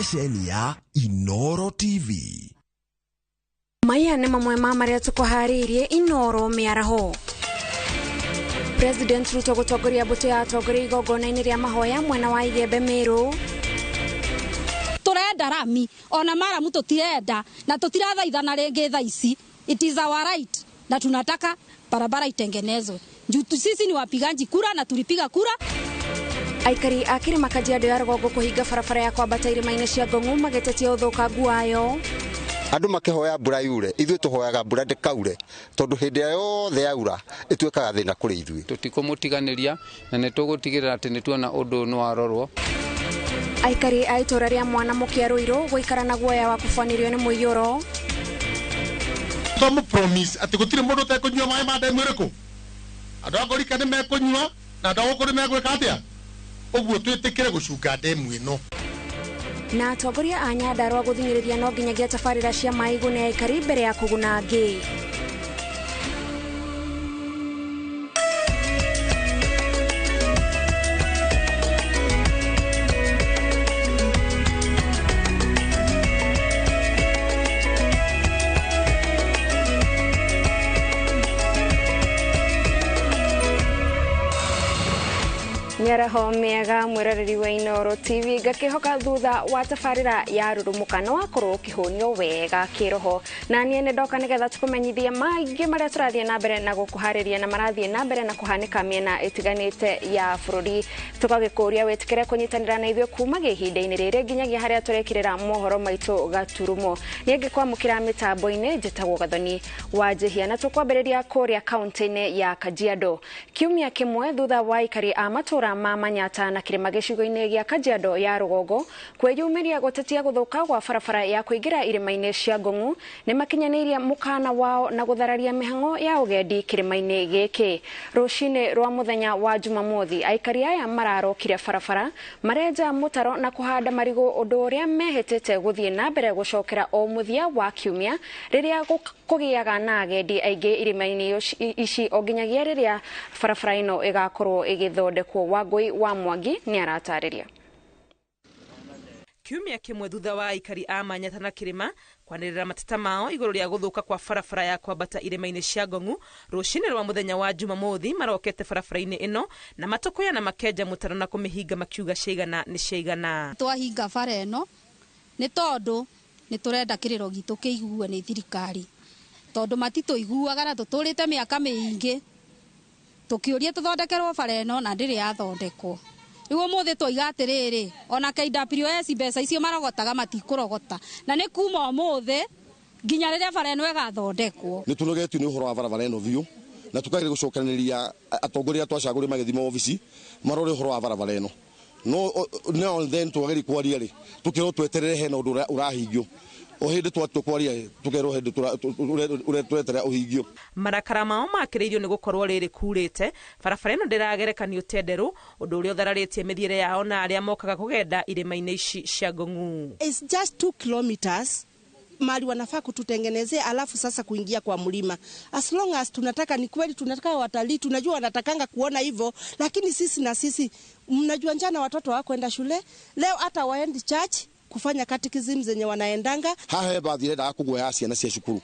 Ceceni ya Inooro TV. Maya nĩ mamwe ma marĩa tũkũharĩirie Inooro mĩaraho. President Ruto gũtongoria mbũtũ ya atongoria igongona-inĩ rĩa mahoya mwena wa Igembe Meru. Turenda rami ona maramu tutirenda na tutirathaithana rĩngĩ thaa ici. It is our right na tunataka barabara itengenezwe. Juu sisi ni wapigaji kura na tulipiga kura. Aikari a kĩrĩma Kajiado ya rũgongo kũhinga barabara ya kwambata irĩma-inĩ cia Ngong'u magĩtetia ũthũkangu wayo. Andũ makĩhoya mbura yure, ithuĩ tũhoyaga mbura ndĩkaure, tondũ hĩndĩ ĩrĩa yothe yaura ĩtuĩkaga thĩna kũrĩ ithuĩ. Tũtikũmũtiganĩria na nĩ tũgũtigĩrĩra atĩ nĩ tuona ũndũ nĩ warorwo. Aikari a itũra rĩa Mwana Mũkĩa Ruiru gũikara na guoya wa kũbuanĩrio nĩ mũiyũro. Twamu promise atĩ gũtirĩ mũndũ ũtekũnyua maĩ ma ndemu ĩrĩkũ. Andũ a Ngorika nĩ mekũnyua na andũ a gũkũ nĩ megwĩka atĩa? Ũguo twĩtĩkĩre gũcunga ndemu ĩno. Na atongoria a Nyandarua gũthing'ĩrĩria no nginyagia tabarĩra cia maĩ igune aikari mbere ya kũguna angĩ. Mĩaraho mĩega mwĩroreri wa Inooro TV, ngakĩhoka thutha wa tabarĩra ya rurumũkano wakorwo ũkĩhũnio wega kĩroho. Na niĩ nĩ ndoka nĩgetha tũkũmenyithie maingĩ marĩa tũrathiĩ na mbere na gũkũharĩria na marathiĩ na mbere na kũhanĩka mĩena ĩtiganĩte ya bũrũri. Tũgagĩkũria wĩtĩkĩre kũnyitanĩra na ithuĩ kumagia ihinda-inĩ rĩrĩ nginyagia harĩa tũrekĩrĩra mohoro maitũ gaturumo. Niĩ ngĩkwamũkĩra mĩtambo-inĩ njĩtagwo Gathoni wa Njĩhia, na tũkwambĩrĩria kũrĩa kaunti-inĩ ya Kajiado. Kiumia kĩmwe thutha wa aikari a matũra ma Manyata na kĩrĩma gĩcigo-inĩ gĩa Kajiado ya rũgongo kwĩyumĩria gũtetia gũthũka gwa barabara ya kũingĩra irĩma-inĩ cia Ngong'u, nĩ makinyanĩirie mũkana wao na gũthararia mĩhang'o ya ũgendi kĩrĩma-inĩ gĩkĩ. Rũcinĩ rwa mũthenya wa Jumamothi, aikari aya mararokire barabara marenja mũtaro na kũhanda marigũ, ũndũ ũrĩa mehĩtĩte gũthiĩ na mbere gũcokera o mũthia wa kiumia rĩrĩa kũgĩaga na agendi aingĩ irĩma-inĩ ici o nginyagia rĩrĩa barabara ĩno ĩgakorwo ĩgĩthondekwo. Wangũi wa Mwangi nĩ aratarĩria. Kiumia kĩmwe thutha wa aikari a Manyata na kĩrĩma kwanĩrĩra mateta mao igũrũ rĩa gũthũka kwa barabara ya kwambata irĩma-inĩ cia Ngong'u, rũcinĩ rwa mũthenya wa Jumamothi marokete barabara-inĩ ĩno na matũkũya na makenja mũtaro na kũmĩhinga makiuga ciaigana nĩ ciaigana. Twahinga bara ĩno nĩ tondũ nĩ tũrenda kĩrĩro gitũ kĩiguo nĩ thirikari, tondũ matitũiguaga na tũtũrĩte mĩaka mĩingĩ tũkĩũria tũthondekerwo bara ĩno na ndĩrĩ yathondekwo. Rĩu ũmũthĩ twaiga atĩrĩrĩ, ona KWS mbeca icio marogotaga matikũrogota, na nĩ kuma ũmũthĩ nginya rĩrĩa bara ĩno ĩgathondekwo. Nĩ tũnogetio nĩ ũhoro wa barabara ĩno biũ, na tũkageria gũcokanĩrĩria atongoria twacagũrire magĩthiĩ maobici marore ũhoro wa barabara ĩno. No now and then twageria kwaria rĩ, tũkĩrwo tweterere hena ũndũ ũrahingio. O hĩndĩ twatua kwaria tũkerwo hĩndĩ tũreterera ũhingio. Marakara mao makĩrĩirio nĩ gũkorwo rĩrĩ kurĩte barabara ĩno ndĩragerekanio tenderũ, ũndũ ũrĩa ũthararĩtie mĩthiĩre yao na arĩa mokaga kũgenda irĩma-inĩ ici cia Ngong'u. It's just 2 kilometers mali wanafaa kututengenezea, alafu sasa kuingia kwa mlima. As long as tunataka, ni kweli tunataka watalii, tunajua wanatakanga kuona hivyo, lakini sisi na sisi mnajua njana watoto wako kwenda shule leo, hata waendi church kufanya catechism zenye wanaendanga. Haha bathi irendaga kũguoya ciana cia cukuru,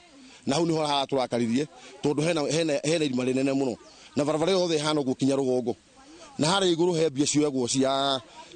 na hau niho haratũrakaririe tondũ hena irima rĩnene mũno na barabara yothe ĩhana ũguo kinya rũgongo, na harĩa igũrũ he mbia cioyagwo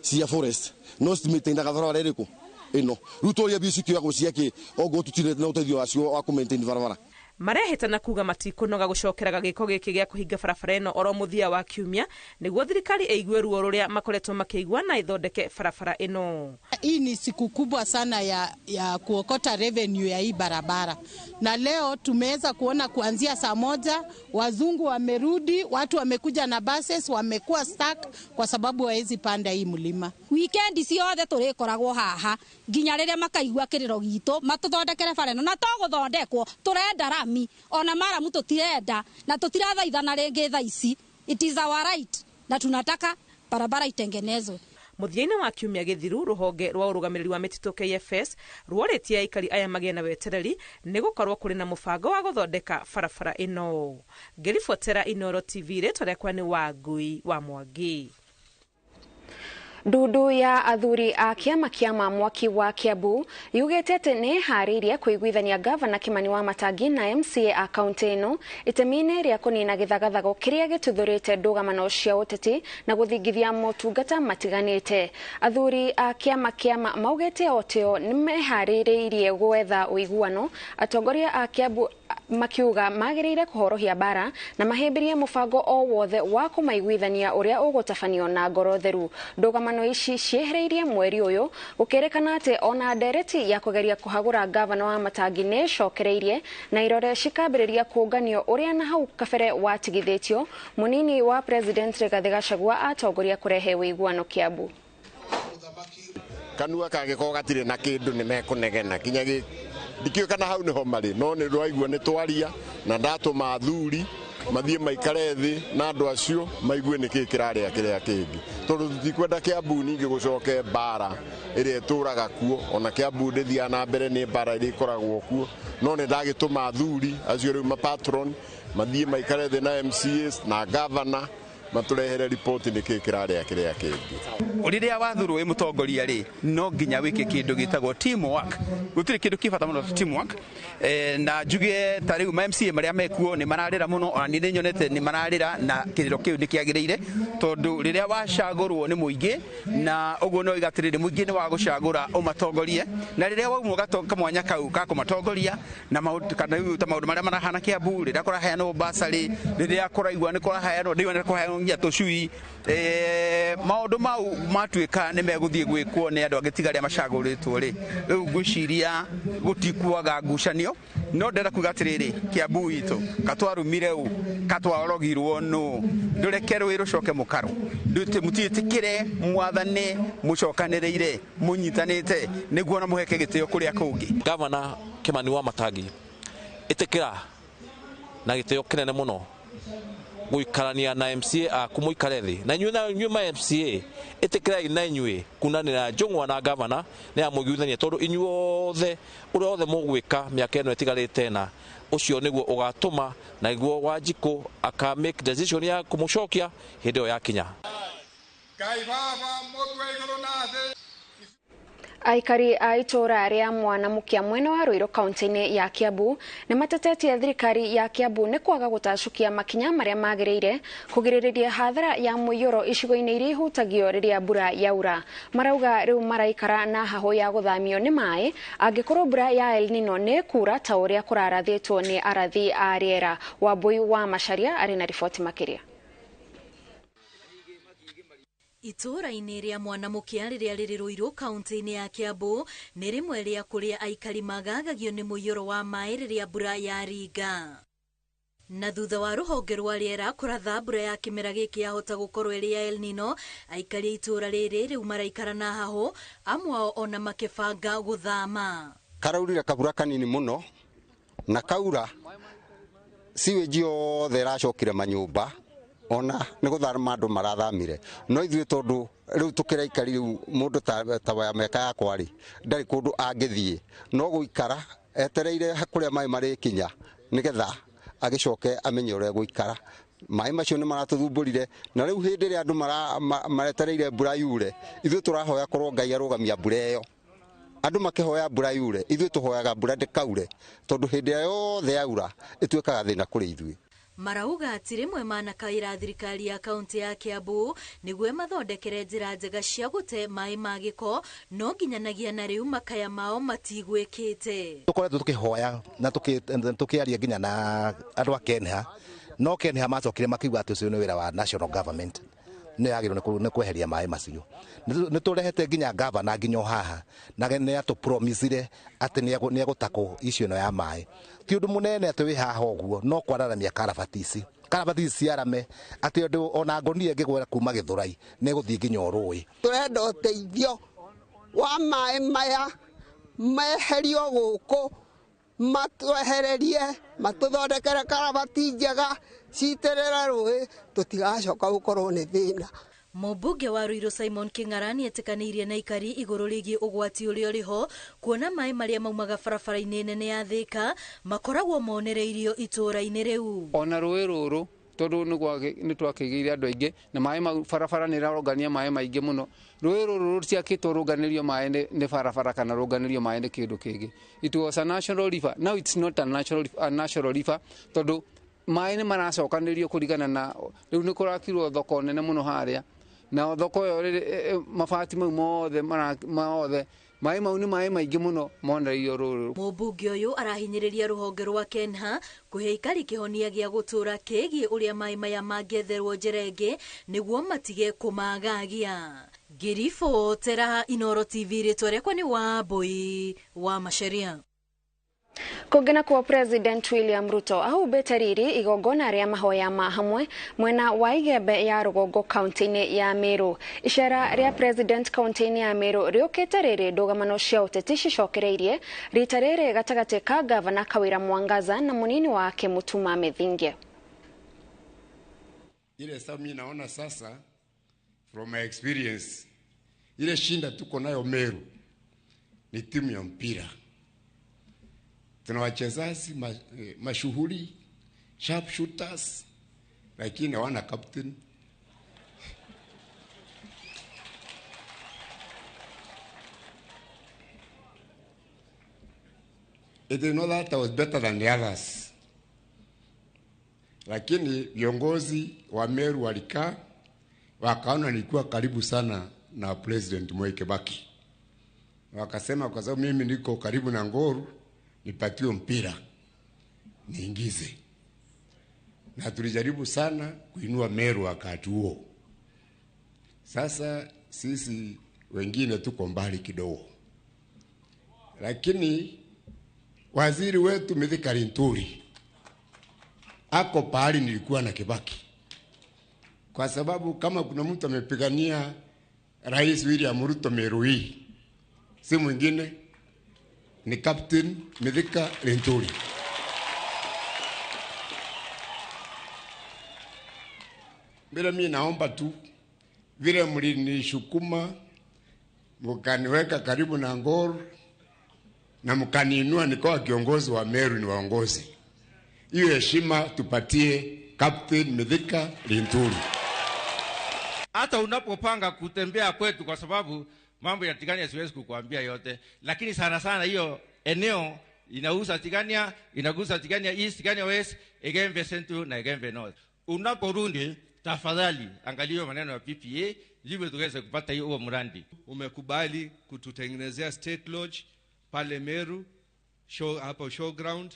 cia forest no citimaintainaga barabara ĩrĩkũ ĩno. Rĩu tũria mbia cikĩoyagwo ciakĩ oguo tũtirĩ na ũteithio wacio wa kũ-maintain barabara. Marehĩta na kuga matikũnoga gũcokeraga gĩko gĩkĩ gĩa kũhinga barabara ĩno oro mũthia wa kiumia nĩguo thirikari ĩigue ruo rũrĩa makoretwo makĩigua na ĩthondeke barabara ĩno. Hii ni siku kubwa sana ya kuokota revenue ya hii barabara, na leo tumeweza kuona kuanzia saa 1 wazungu wamerudi, watu wamekuja na buses, wamekuwa stuck kwa sababu hawezi panda hii mlima. Weekend ciothe tũrĩkoragwo haha nginya rĩrĩa makaigua kĩrĩro gitũ matũthondekere bara ĩno, na to gũthondekwo tũrenda rami ona maramu tũtirenda na tũtirathaithana rĩngĩ thaa ici. It is our right na tunataka barabara itengenezwe. Mũthia-inĩ wa kiumia gĩthiru, rũhonge rwa ũrũgamĩrĩri wa mĩtitũ KFS ruorĩtie aikari aya magĩe na wetereri nĩ gũkorwo kũrĩ na mũbango wa gũthondeka barabara ĩno. Ngĩribotera Inooro TV, rĩtwa rĩakwa nĩ Wangui wa Mwangi. Ndundu ya athuri a kiama kia Mwaki wa Kiambu yugite ati ni harĩirie kũiguithania gavana Kimani wa Matangi na MCA a kaunti ĩno itemi-inĩ rĩa kũnina gĩthagathago kĩrĩa gĩtuthũrĩte ndũgamano cia ũteti na gũthingithia motungata matiganĩte. Athuri a kiama kia maugĩte otĩo nĩmeharĩrĩirie gwetha ũiguano, atongoria a Kiambu makiuga magĩrĩire kũhorohia mbara na mahĩmbĩrie mũbango o wothe wa kũmaiguithania ũrĩa ũgũtabanio na ngoro theru. Ndũgamano ici ciehereirie mweri ũyũ gũkĩrĩkana atĩ ona ndereti ya kũgeria kũhagũra gavana wa Matangi nĩ ĩcokereirie na irore cikambĩrĩria kũnganio ũrĩa na hau kabere watigithĩtio mũnini wa President Rigathĩ Gachagua atongoria kũrehe ũiguano Kiambu. Kanua kangĩkorwo gatirĩ na kĩndũ nĩ mekũnegena kinya ndikĩũĩ kana hau nĩho marĩ, no nĩ rwaigua nĩ twaria na ndatũma athuri mathiĩ maikare thĩ na andũ acio maigue nĩkĩĩ kĩrarĩa kĩrĩa kĩngĩ, tondũ tũtikwenda Kiambu ningĩ gũcoke mbara ĩrĩa ĩtũraga kuo. Ona Kiambu ndĩthiaga na mbere nĩ mbara ĩrĩa ĩkoragwo kuo, no nĩ ndagĩtũma athuri acio rĩu mapatron mathiĩ maikare thĩ na MCAs na gavana matũrehere riboti nĩkĩĩ kĩrarĩa kĩrĩa kĩngĩ. Rĩrĩa wathurwo wĩ mũtongoria rĩ, no nginya wĩke kĩndũ gĩtagwo teamwork. Gũtirĩ kĩndũ kĩ bata mũno ta teamwork. Na njuge ta rĩu ma MCA marĩa mekuo nĩ mararĩra mũno, ona niĩ nĩnyonete nĩ mararĩra na kĩrĩro kĩu nĩ kĩagĩrĩire, tondũ rĩrĩa wacagũrwo nĩ mũingĩ, na ũguo no uga atĩrĩrĩ, mũingĩ nĩ wa gũcagũra ũmatongorie, na rĩrĩa waumwo kamwanya kau ka kũmatongoria na maũndũ kana rĩu ta maũndũ marĩa marahana Kiambu, rĩrĩa kũraheanwo basarĩ, rĩrĩa kũraigua nĩ kũraheanwo, ndĩigua nĩ kũraheanwo nginya tũcui, maũndũ mau matuĩka nĩ megũthiĩ gwĩkwo nĩ andũ angĩ tiga arĩa macagũrĩtwo rĩ, rĩu ngwĩciria gũtikuaga ngucanio. No ndĩrenda kuga atĩrĩrĩ, Kiambu itũ katwarumire ũ, katwarogirwo nũ, ndũreke rũĩ rũcoke mũkaro, mũtiĩtĩkĩre mwathane mũcokanĩrĩire mũnyitanĩte nĩguo na mũheke gĩtĩo kũrĩa kũngĩ. Gavana Kimani wa Matangi, ĩtĩkĩra na gĩtĩo kĩnene mũno gũikarania na MCA aku mũikare thĩ na inyuĩ ma MCA ĩtĩkĩrai na inyuĩ kunanĩra njũng'wa na gavana nĩ amũiguithania, tondũ inyuothe ũrĩa othe mũgwĩka mĩaka ĩno ĩtigarĩte na ũcio nĩguo ũgatũma na nĩguo Wanjikũ aka make decision ya kũmũcokia hĩndĩ ĩyo yakinya. Aikari a itũra rĩa Mwanamukia mwena wa Ruiru kaunti-inĩ ya Kiambu nĩ matetetie thirikari ya Kiambu nĩ kwaga gũtacũkia makinya marĩa magĩrĩire kũgirĩrĩria hathara ya mũiyũro icigo-inĩ iria ihutagio rĩrĩa mbura yaura. Marauga rĩu maraikara na hahũ ya gũthamio nĩ maĩ angĩkorwo mbura ya El Nino nĩ kura ta ũrĩa kũrarathĩtwo nĩ arathi a rĩera. Wambui wa Macharia arĩ na riboti makĩria. Itũũra-inĩ rĩa Mwanamukia rĩrĩa rĩrĩ Ruiru kaunti-inĩ ya Kiambu nĩ rĩmwe rĩa kũrĩa aikari magagagio nĩ mũiyũro wa maĩ rĩrĩa mbura yaringa. Na thutha wa rũhonge rwa rĩera kũratha mbura ya kĩmera gĩkĩ yahota gũkorwo ĩrĩ ya El Nino, aikari a itũũra rĩrĩ rĩu maraikara na hahũ, amwe ao ona makĩbanga gũthama. Karaurire kabura kanini mũno na kaura sewage yothe ĩracokire manyũmba, ona nĩ gũthama andũ marathamire, no ithuĩ tondũ rĩu tũkĩraikari rĩu mũndũ ta wa mĩaka yakwa rĩ ndarĩ kũndũ angĩthiĩ, no gũikara etereire kũrĩa maĩ marĩkinya nĩgetha agĩcoke amenye ũrĩa gũikara. Maĩ macio nĩ maratũthumbũrire, na rĩu hĩndĩ ĩrĩa andũ maretereire mbura yure, ithuĩ tũrahoya korwo Ngai arũgamia mbura ĩyo. Andũ makĩhoya mbura yure, ithuĩ tũhoyaga mbura ndĩkaure, tondũ hĩndĩ ĩrĩa yothe yaura ĩtuĩkaga thĩna kũrĩ ithuĩ. Marauga atĩ rĩmwe manakaĩra thirikari ya kaunti ya Kiambu nĩguo ĩmathondekere njĩra njega cia gũte maĩ ma gĩko, no nginyanagia na rĩu makaya mao matigwĩkĩte. Tũkoretwo tũkĩhoya na tũkĩaria nginya na andũ a Kenha, no Kenha macokire makiuga atĩ ũcio nĩ wĩra wa national government, nĩ yagĩrĩirwo nĩ kweheria maĩ macio. Nĩ tũrehete nginya gavana nginya o haha, na nĩ atũpromisire atĩ nĩ egũtakũ issue ĩno ya maĩ. Ti ũndũ mũnene atĩ wĩ haha ũguo, no kwararamia karabati ici, karabati ici ciarame atĩ ũndũ ona ngonia ĩngĩgwera kuma Gĩthũrai nĩ ĩgũthiĩ nginya ũrũĩ. Tũrenda ũteithio wa maĩ maya meherio gũkũ, matwehererie, matũthondekere karabati njega citĩrĩre rũĩ, tũtigacoka gũkorwo nĩ thĩna. Mũmbunge wa Ruiru Simon King'ara nĩetĩkanĩirie na aikari igũrũ rĩgiĩ ũgwati ũrĩa ũrĩ ho kuona maĩ marĩa maumaga barabara-inĩ nene ya Thika makoragwo monereirio itũũra-inĩ rĩu. Ona rũĩ rũrũ tondu nĩ twakĩgĩire andũ aingĩ na maĩ mau barabara nĩ ĩrarũngania maĩ maingĩ mũno. Rũĩ rũrũ rũtiakĩtwo rũnganĩrio maĩ nĩ barabara kana rũnganĩrio maĩ nĩ kĩndũ kĩngĩ. It was a natural river, now it's not a natural river tondu maĩ nĩ maracokanĩrio kũringana na rĩu nĩ kũrakirwo thoko nene mũno harĩa na thoko ĩyo mabati mau mothe mothe maĩ mau nĩ maĩ maingĩ mũno monereirio rũrũ. Mũmbunge ũyũ arahinyĩrĩria rũhonge rwa KENHA kũhe aikari kĩhonia gĩa gũtũũra kĩgiĩ ũrĩa maĩ maya mangĩetherwo njĩra ĩngĩ nĩguo matige kũmagagia. Ngĩribotera Inooro TV, rĩtwa rĩakwa nĩ Wambui wa Macharia. Kũngĩ nakuo President William Ruto ahumbĩte riri igongona rĩa mahoya ma hamwe mwena wa Igembe ya rũgongo kaunti-inĩ ya Meru. Icera rĩa President kaunti-inĩ ya Meru rĩũkĩte rĩrĩ ndũgamano cia ũteti cicokereirie rita rĩrĩ gatagatĩ ka Gavana Kawira Mwangaza na mũnini wake Mutuma Mithingia. Ile sasa mimi naona sasa from my experience ile shinda tuko nayo Meru ni timu ya mpira. Tuna wachezaji mashuhuri, sharp shooters, lakini hawana captain. It is not that I was better than the others. Lakini viongozi wa Meru walikaa wakaona nilikuwa karibu sana na President Mwai Kibaki. Wakasema kwa sababu mimi niko karibu na Ngoru, nipatiwe mpira niingize. Na tulijaribu sana kuinua Meru wakati huo. Sasa sisi wengine tuko mbali kidogo, lakini waziri wetu Mithika Linturi ako pahali nilikuwa na Kibaki, kwa sababu kama kuna mtu amepigania Rais William Ruto Meru hii, si mwingine ni Captain Mithika Linturi. Bila mimi naomba tu, vile mlinishukuma mkaniweka karibu na Ngor na mkaniinua nikawa kiongozi wa Meru ni waongozi, hiyo heshima tupatie Captain Mithika Linturi. Hata unapopanga kutembea kwetu, kwa sababu mambo ya Tigania siwezi kukuambia yote, lakini sana sana hiyo eneo inausa Tigania, inagusa Tigania East, Tigania West, Igembe Central na Igembe North. Unaporudi tafadhali angalia maneno ya PPA ili tuweze kupata hiyo mradi. Umekubali kututengenezea State Lodge pale Meru show, hapo showground.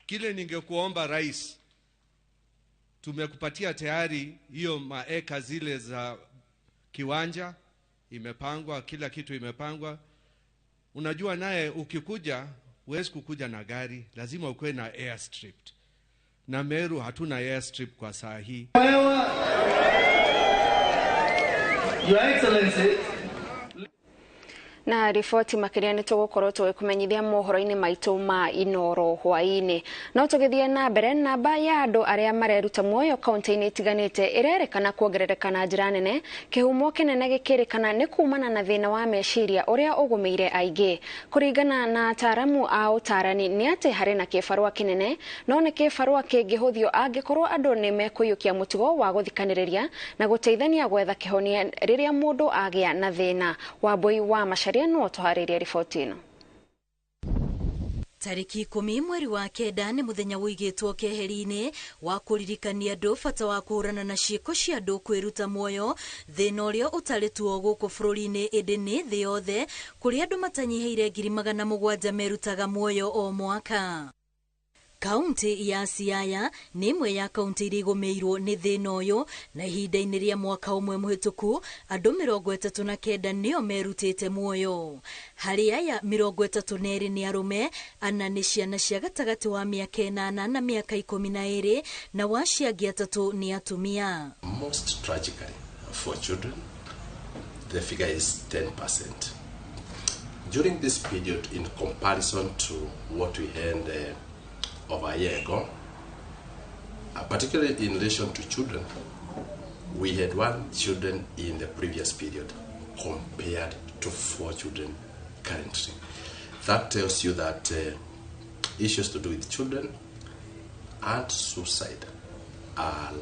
Kile ningekuomba Rais, tumekupatia tayari hiyo maeka zile za kiwanja, imepangwa, kila kitu imepangwa. Unajua naye ukikuja huwezi kukuja na gari, lazima ukuwe na airstrip. Na Meru hatuna airstrip kwa saa hii. Your Excellency. Na riboti makiria ni tugukorwo tugikumenyithia mohoro-ini maitu ma Inooro hwaini. No tugithie na mbere, namba ya andu aria mareruta muoyo kaunti-ini itiganite irerekana kuongerereka na njira nene, kihumo kinene gikirikana ni kumana na thina wa meciria uria ugumiire aingi. Kuringana na ataramu a utarani ni ati hari na kibarua kinene, no ni kibarua kingihuthio angikorwo andu ni mekuyukia mutugo wa guthikaniriria na guteithania gwetha kihonia riria mundu agia na thina. Wambui wa Macharia no tuharĩrie riboti ĩno. Tariki 10 mweri wa 9 nĩ mũthenya ũigĩtwo keheri-inĩ wa kũririkania andũ bata wa kũhũrana na ciĩko cia andũ kwĩruta muoyo, thĩna ũrĩa ũtarĩ tuo gũkũ bũrũri-inĩ ĩndĩ nĩ thĩ yothe kũrĩa andũ matanyihĩire 700,000 merutaga muoyo o mwaka. Kaunti ya Siaya nĩ ĩmwe ya kaunti iria igũmĩirwo nĩ thĩna ũyũ, na ihinda-inĩ rĩa mwaka ũmwe mũhĩtũku andũ 39 nĩo merutĩte muoyo. Harĩ aya 32 nĩ arũme, 4 nĩ ciana cia gatagatĩ wa mĩaka 8 na mĩaka 12 na wacio angĩ 3 nĩ atumia. Most tragically for children, the figure is 10%. During this period, in comparison to what we had over a year ago, particularly in relation to children, we had 1 children in the previous period compared to 4 children currently. That tells you that issues to do with children and suicide are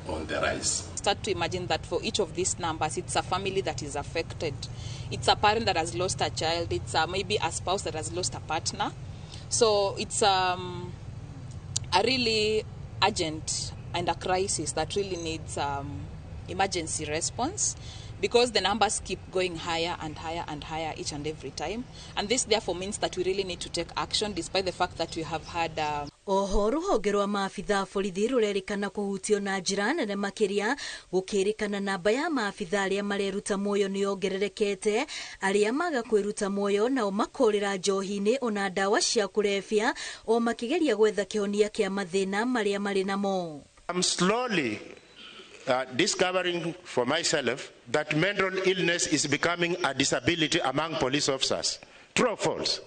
on the rise. Start to imagine that for each of these numbers, it's a family that is affected. It's a parent that has lost a child. It's maybe a spouse that has lost a partner. So it's a really urgent and a crisis that really needs emergency response, because the numbers keep going higher and higher and higher each and every time. And this therefore means that we really need to take action, despite the fact that we have had... Oho ruhonge rwa maabitha a borithi rurerĩkana kũhutio na njĩra nene makĩria gũkĩrĩkana namba ya maabitha arĩa mareruta muoyo nĩ yongererekete, arĩa maga kwĩruta muoyo nao makorĩra njohi-inĩ ona ndawa cia kũrebia o makĩgeria gwetha kĩhonia kĩa mathĩna marĩa marĩ namo. I'm slowly discovering for myself that mental illness is becoming a disability among police officers. True or false?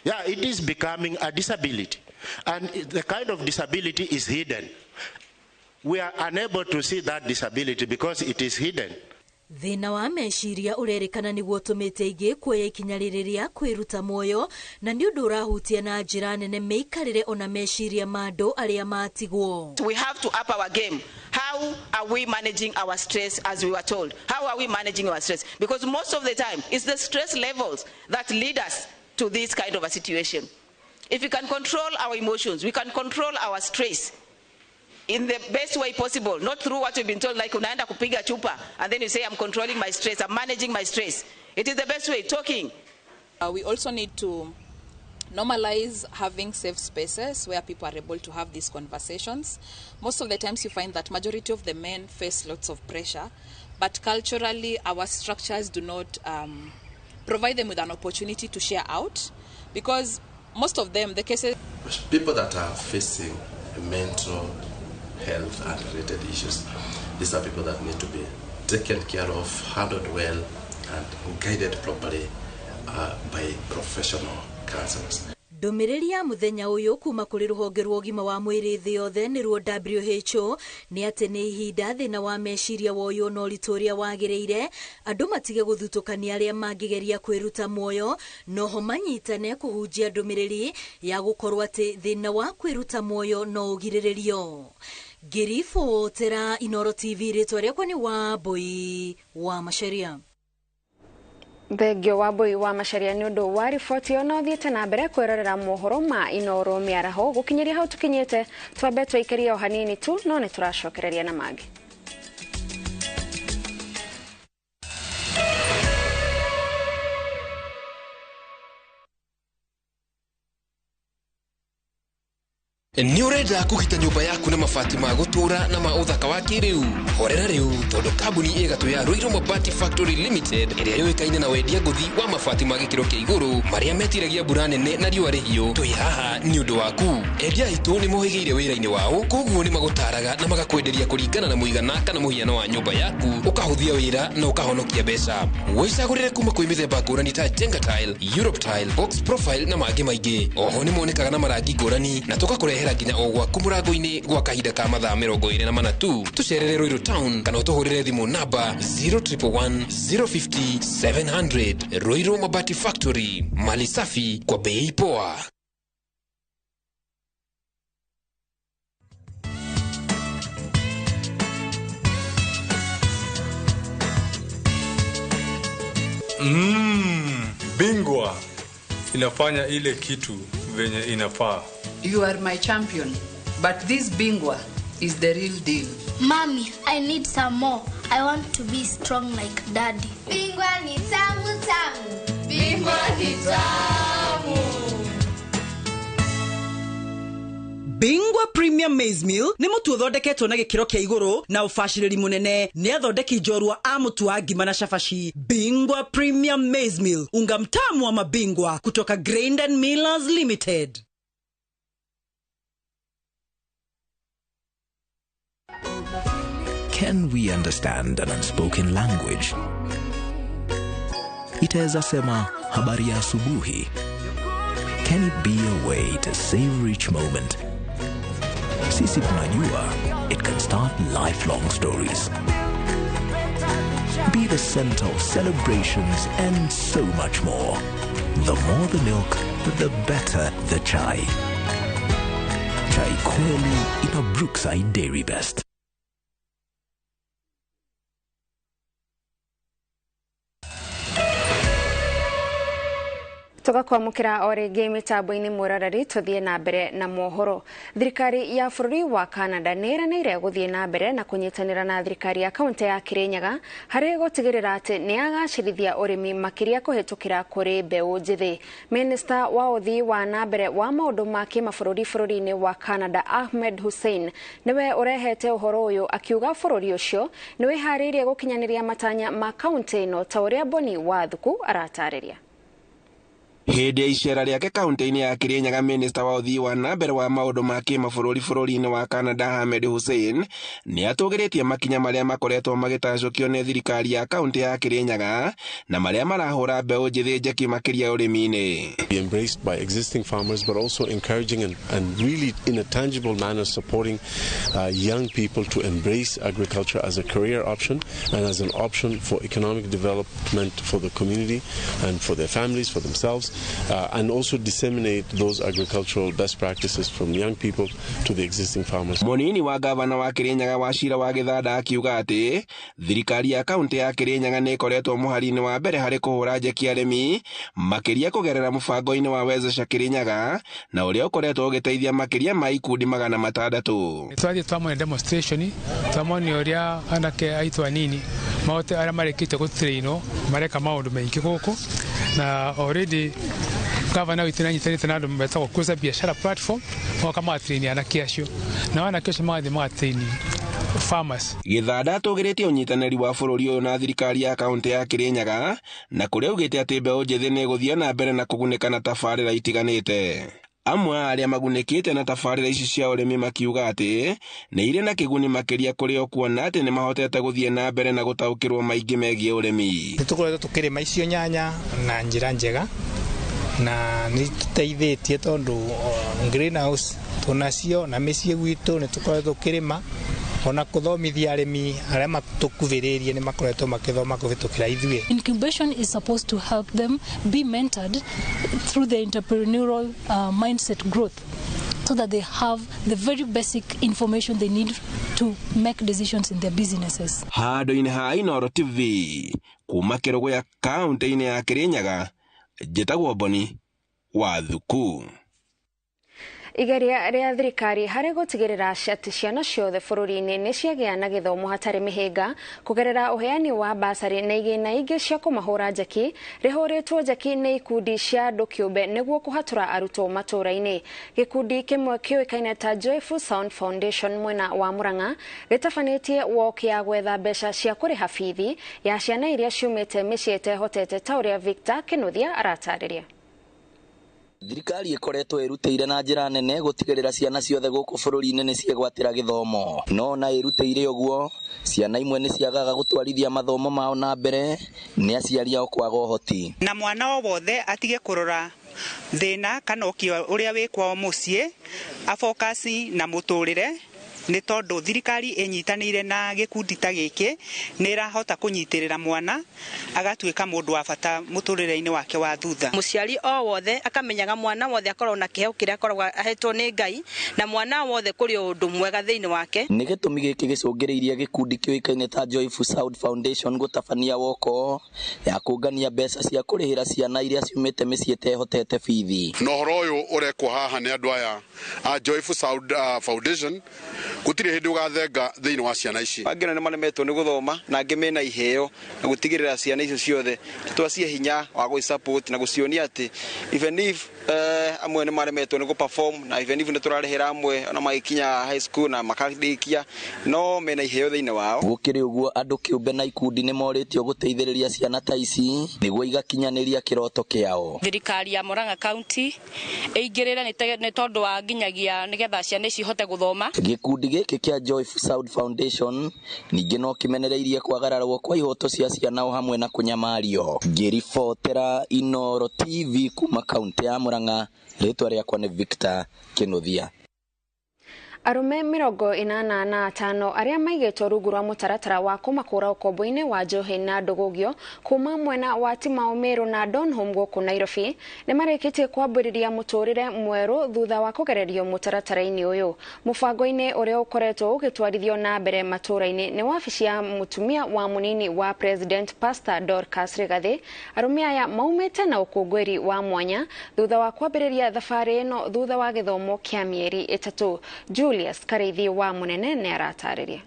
Yeah, it is becoming a disability. And the kind of disability is hidden. We are unable to see that disability because it is hidden. Thĩna wa meciria ũrerĩkana nĩguo ũtũmĩte aingĩ kuoya ikinya rĩrĩ rĩa kwĩruta muoyo, na nĩ ũndũ ũrahutia na njĩra nene mĩikarĩre ona meciria ma andũ arĩa matigwo. We have to up our game. How are we managing our stress, as we were told? How are we managing our stress? Because most of the time, it's the stress levels that lead us to this kind of a situation. If we can control our emotions, we can control our stress in the best way possible, not through what we've been told, like unaenda kupiga chupa, and then you say, I'm controlling my stress, I'm managing my stress. It is the best way, talking. We also need to normalize having safe spaces where people are able to have these conversations. Most of the times you find that majority of the men face lots of pressure, but culturally our structures do not provide them with an opportunity to share out, because most of them, the cases... People that are facing mental health and related issues, these are people that need to be taken care of, handled well, and guided properly by professional counselors. Ndũmĩrĩri ya mũthenya ũyũ kuma kũrĩ rũhonge rwa ũgima wa mwĩrĩ thĩ yothe nĩruo WHO nĩ atĩ nĩ ihinda thĩna wa meciria woywo na ũritũ ũrĩa wagĩrĩire, andũ matige gũthutũkania arĩa mangĩgeria kwĩruta muoyo, noho manyitane kũhunjia ndũmĩrĩri ya gũkorwo atĩ thĩna wa kwĩruta muoyo no ũgirĩrĩrio. Ngĩribotera Inooro TV, rĩtwa rĩakwa nĩ Wambui wa Macharia. Thengio Wambui wa Macharia nĩ ũndũ wa riboti ĩyo. No thiĩte na mbere kwĩrorera mohoro ma Inooro mĩaraho gũkinyĩria hau tũkinyĩte, twambe twaikarie o hanini tu, no nĩ tũracokereria na mangĩ. Nĩ ũrenda kũgita nyũmba yaku na mabati ma gũtũũra na ma ũthaka wa kĩrĩu? Horera rĩu, tondũ kambuni ĩgatũ ya Ruiru Mabati Factory Limited ĩrĩa yũĩkaine na wendia ngũthi wa mabati ma gĩkĩro kĩa igũrũ marĩa metiragia mbura nene na riũa rĩhiũ, twĩ haha nĩ ũndũ waku. Endia aitũ nĩ mohĩgĩire wĩra-inĩ wao, koguo nĩ magũtaraga na magakwenderia kũringana na mũigana kana mũhiano wa nyũmba yaku, ũkahũthia wĩra na ũkahonokia mbeca. Wĩcagũrĩre kuma kwĩ mĩthemba ngũrani ta Jenga Tile, Europe Tile, Box Profile na mangĩ maingĩ. Oho nĩ monekaga na marangi ngũrani na tũgakũrehera nginya o gwaku mũrango-inĩ gwa kahinda ka mathaa 24 tu. Tũcerere Ruiru Town kana ũtũhũrĩre thimũ namba 0111 050 700. Ruiru Mabati Factory, mali safi kwa bei poa. Bingwa inafanya ile kitu venye inafaa. You are my champion, but this Bingwa is the real deal. Mommy, I need some more. I want to be strong like Daddy. Bingwa ni tamu tamu. Bingwa ni tamu. Bingwa Premium Maize Meal nĩ mũtu ũthondeketwo na gĩkĩro kĩa igũrũ na ũbacĩrĩri mũnene nĩ athondeki njorua a mũtu wa ngima na cabaci. Bingwa Premium Maize Meal, unga mtamu wa mabingwa kutoka Grain and Millers Limited. Can we understand an unspoken language? Itaweza sema habari ya asubuhi. Can it be a way to savor each moment? Sisi tunajua it can start lifelong stories. Be the center of celebrations and so much more. The more the milk, the better the chai. Chai kweli ina Brookside Dairy Best. Tugakwamukira o rĩngĩ mĩtambo-inĩ mwĩroreri tũthiĩ na mbere na mohoro. Thirikari ya bũrũri wa Canada nĩ ĩranĩire gũthiĩ na mbere na kũnyitanĩra na thirikari ya kaunti ya Kirinyaga harĩ gũtigĩrĩra atĩ nĩ yagacĩrithia ũrĩmi makĩria kũhĩtũkĩra kũrĩ mbeũ njĩthĩ. Minista wa ũthii wa na mbere wa maũndũ ma kĩmabũrũri bũrũri-inĩ wa Canada Ahmed Hussein nĩwe ũrehete ũhoro ũyũ akiuga bũrũri ũcio nĩ wĩharĩirie gũkinyanĩria matanya ma kaunti ĩno ta ũrĩa Boni Wathuku aratarĩria. Hĩndĩ ya icera rĩake kaunti-inĩ ya Kirinyaga, minista wa ũthii wa na mbere wa maũndũ ma kĩmabũrũri bũrũri-inĩ wa Canada Ahmed Hussein nĩ atũgĩrĩtie makinya marĩa makoretwo magĩtacũkio nĩ thirikari ya kaunti ya Kirinyaga na marĩa marahũra mbeũ njĩthĩ njeki makĩria ũrĩmi-inĩ. Be embraced by existing farmers, but also encouraging and really in a tangible manner supporting young people to embrace agriculture as a career option and as an option for economic development for the community and for their families, for themselves. And also disseminate those agricultural best practices from young people to the existing farmers. Munini wa gavana wa Kirinyaga Wachira wa Githanda akiuga atĩ thirikari ya kaunti ya Kirinyaga nĩ ĩkoretwo mũhari-inĩ wa mbere harĩ kũhũra njeki arĩmi makĩria kũgerera mũbango-inĩ wa Wezesha Kirinyaga na ũrĩa ũkoretwo ũgĩteithia makĩria ma ikundi 600. Twathiĩ twamona demonstration, twamona ũrĩa anake aitũ anini mahote arĩa marĩkĩtie gũtrainwo mareka maũndũ maingĩ gũkũ, na already gavana witũ nĩanyitanĩte na andũ metagwo Kuza Biashara Platform moka magatraini anake acio, na anake acio magathiĩ magatraini farmers. Githanda atũgĩrĩtie ũnyitanĩri wa bũrũri ũyũ na thirikari ya kaunti ya Kirinyaga na kũrĩa augĩte atĩ mbeũ njĩthĩ nĩ ĩgũthiĩ na mbere na kũgunĩka na tabarĩra itiganĩte. Amwe a arĩa magunĩkĩte na tabarĩra ici cia ũrĩmi makiuga atĩ nĩ irĩ na kĩguni makĩria kũrĩ o kuona atĩ nĩ mahotete gũthiĩ na mbere na gũtaũkĩrwo maingĩ megiĩ ũrĩmi. Nĩ tũkoretwo tũkĩrĩma icio nyanya na njĩra njega na nĩ tũteithĩtie tondũ greenhouse tũnacio na mĩciĩ gwitũ nĩ tũkoretwo tũkĩrĩma, ona kũthomithia arĩmi arĩa matũkuhĩrĩirie nĩ makoretwo makĩthoma kũhĩtũkĩra ithuĩ. Incubation is supposed to help them be mentored through the entrepreneurial mindset growth so that they have the very basic information they need to make decisions in their businesses. Handũ-inĩ ha Inooro TV kuma Kĩrũgũya kaunti-inĩ ya Kirinyaga, njĩtagwo Boni Wathuku. Igeria rĩa thirikari harĩ gũtigĩrĩra atĩ ciana ciothe bũrũri-inĩ nĩ ciagĩa na gĩthomo hatarĩ mĩhĩnga kũgerera ũheani wa basarĩ na igĩna ingĩ cia kũmahũra njeki rĩhũrĩtwo njeki nĩ ikundi cia andũ kĩũmbe nĩguo kũhatũra arutwo matũũra-inĩ. Gĩkundi kĩmwe kĩũĩkaine ta Joyful Sound Foundation mwena wa Murang'a gĩtabanĩtie walk ya gwetha mbeca cia kũrĩha bithi ya ciana iria ciumĩte mĩciĩ ĩtehotete ta ũrĩa Victor Kĩnuthia aratarĩria. Thirikari ĩkoretwo ĩrutĩire na njĩra nene gũtigĩrĩra ciana ciothe gũkũ bũrũri-inĩ nĩ ciegwatĩra gĩthomo, no na ĩrutĩire ũguo ciana imwe nĩ ciagaga gũtwarithia mathomo mao na mbere nĩ aciari ao kwaga ũhoti. Na mwana o wothe atige kũrora thĩna kana ũkĩa ũrĩa wĩ kwao mũciĩ, abokasi na mũtũrĩre, nĩ tondũ thirikari ĩnyitanĩire na gĩkundi ta gĩkĩ nĩ ĩrahota kũnyitĩrĩra mwana agatuĩka mũndũ wa bata mũtũrĩre-inĩ wake wa thutha. Mũciari o wothe akamenyaga mwana wothe akorwo na kĩheo kĩrĩa akoragwo ahetwo nĩ Ngai, na mwana wothe kũrĩ ũndũ mwega thĩinĩ wake. Nĩ gĩtũmi gĩkĩ gĩcũngĩrĩirie gĩkundi kĩũĩkaine ta Joyful Sound Foundation gũtabania woko ya kũngania mbeca cia kũrĩhĩra ciana iria ciumĩte mĩciĩ ĩtehotete bithi. Na ũhoro ũyũ ũrekwo haha nĩ andũ aya a Joyful Sound Foundation gũtirĩ hĩndĩ ũgathenga thĩinĩ wa ciana ici. Angĩ nĩ maremetwo nĩ gũthoma na angĩ mena iheo, na gũtigĩrĩra ciana icio ciothe twacie hinya wa gũci-support na gũcionia atĩ even if amwe nĩ maremetwo nĩ gũ-perform na even if nĩ tũrarĩhĩra amwe ona magĩkinya high school na makarĩkia, no mena iheo thĩinĩ wao. Gũkĩrĩ ũguo andũ kĩũmbe na ikundi nĩ morĩtio gũteithĩrĩria ciana ta ici nĩguo igakinyanĩria kĩroto kĩao. Thirikari ya Murang'a County ĩingĩrĩre nĩ tondũ wa nginyagia nĩgetha ciana ici ihote gũthoma. Gĩkundi gĩkĩ kĩa Joyful Sound Foundation ningĩ no kĩmenereirie kwagararwo kwa ihoto cia ciana o hamwe na kũnyamario. Ngĩribotera Inooro TV kuma kaunti ya Murang'a, rĩtwa rĩakwa nĩ Victor Kĩnuthia. Arũme 85 arĩa maigĩtwo rungu rwa mũtaratara wa kũmakũra ũkombo-inĩ wa njohi na ndũgũgio kuma mwena wa Timau Meru na Donholm gũkũ Nairobi nĩ marĩkĩtie kwambĩrĩria mũtũrĩre mwerũ thutha wa kũgererio mũtaratara-inĩ ũyũ. Mũbango-inĩ ũrĩa ũkoretwo ũgĩtwarithio na mbere matũũra-inĩ nĩ wabici ya mũtumia wa mũnini wa President Pastor Dorcas Rigathi. Arũme aya maumĩte na ũkũngũĩri wa mwanya thutha wa kwambĩrĩria thabarĩ ĩno thutha wa gĩthomo kĩa mĩeri 3. Julius Karithi wa Munene nĩ aratarĩria.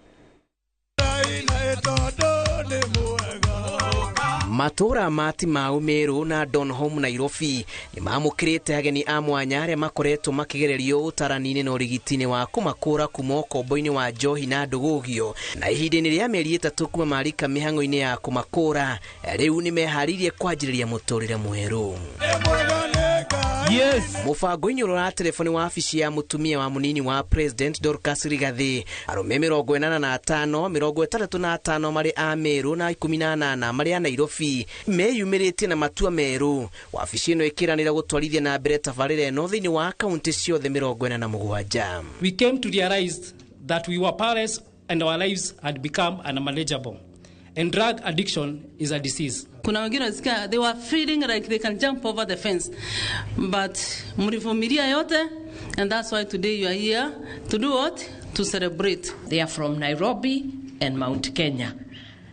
Matũũra ma Timau Meru na Donholm Nairobi nĩ mamũkĩrĩte ageni a mwanya arĩa makoretwo makĩgererio ũtarani-inĩ na ũrigiti-inĩ wa kũmakũra kuma ũkombo-inĩ wa njohi na ndũgũgio, na ihinda-inĩ rĩa mĩeri 3 kuma marika mĩhang'o-inĩ ya kũmakũra, rĩu nĩ meharĩirie kwanjĩrĩria mũtũrĩre mwerũ. Yes. Mũbango-inĩ ũrĩa ũrateleboni wa wabici ya mũtumia wa mũnini wa President Dorcas Rigathi, arũme 85, 65 marĩ a Meru na 18 marĩ a Nairobi meyumĩrĩtie na matua merũ. Wabici ĩno ĩkĩranĩra gũtwarithia na mbere tabarĩra ĩno thĩinĩ wa kaunti ciothe 47. We came to realize that we were parents and our lives had become unmanageable. And drug addiction is a disease. Kuna wengine wasikia they were feeling like they can jump over the fence, but mlivumilia yote, and that's why today you are here to do what? To celebrate. They are from Nairobi and Mount Kenya.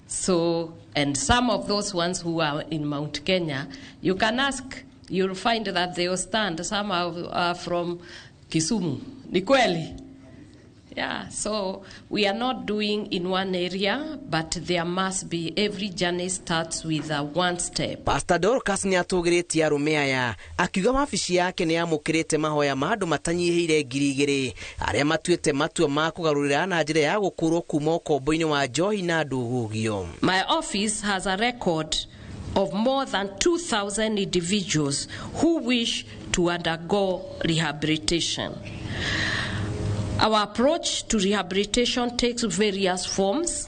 So, and some of those ones who are in Mount Kenya, you can ask, you'll find that they will stand. Some are from Kisumu. Ni kweli? Yeah, so we are not doing in one area, but there must be, every journey starts with one step. Pastor Dorcas nĩ atũgĩrĩtie arũme aya akiuga wabici yake nĩ yamũkĩrĩte mahoya ma andũ matanyihĩire 2,000 arĩa matuĩte matua ma kũgarũrĩra na njĩra ya gũkũrwo kuma ũkombo-inĩ wa njohi na ndũgũgio. My office has a record of more than 2,000 individuals who wish to undergo rehabilitation. Our approach to rehabilitation takes various forms,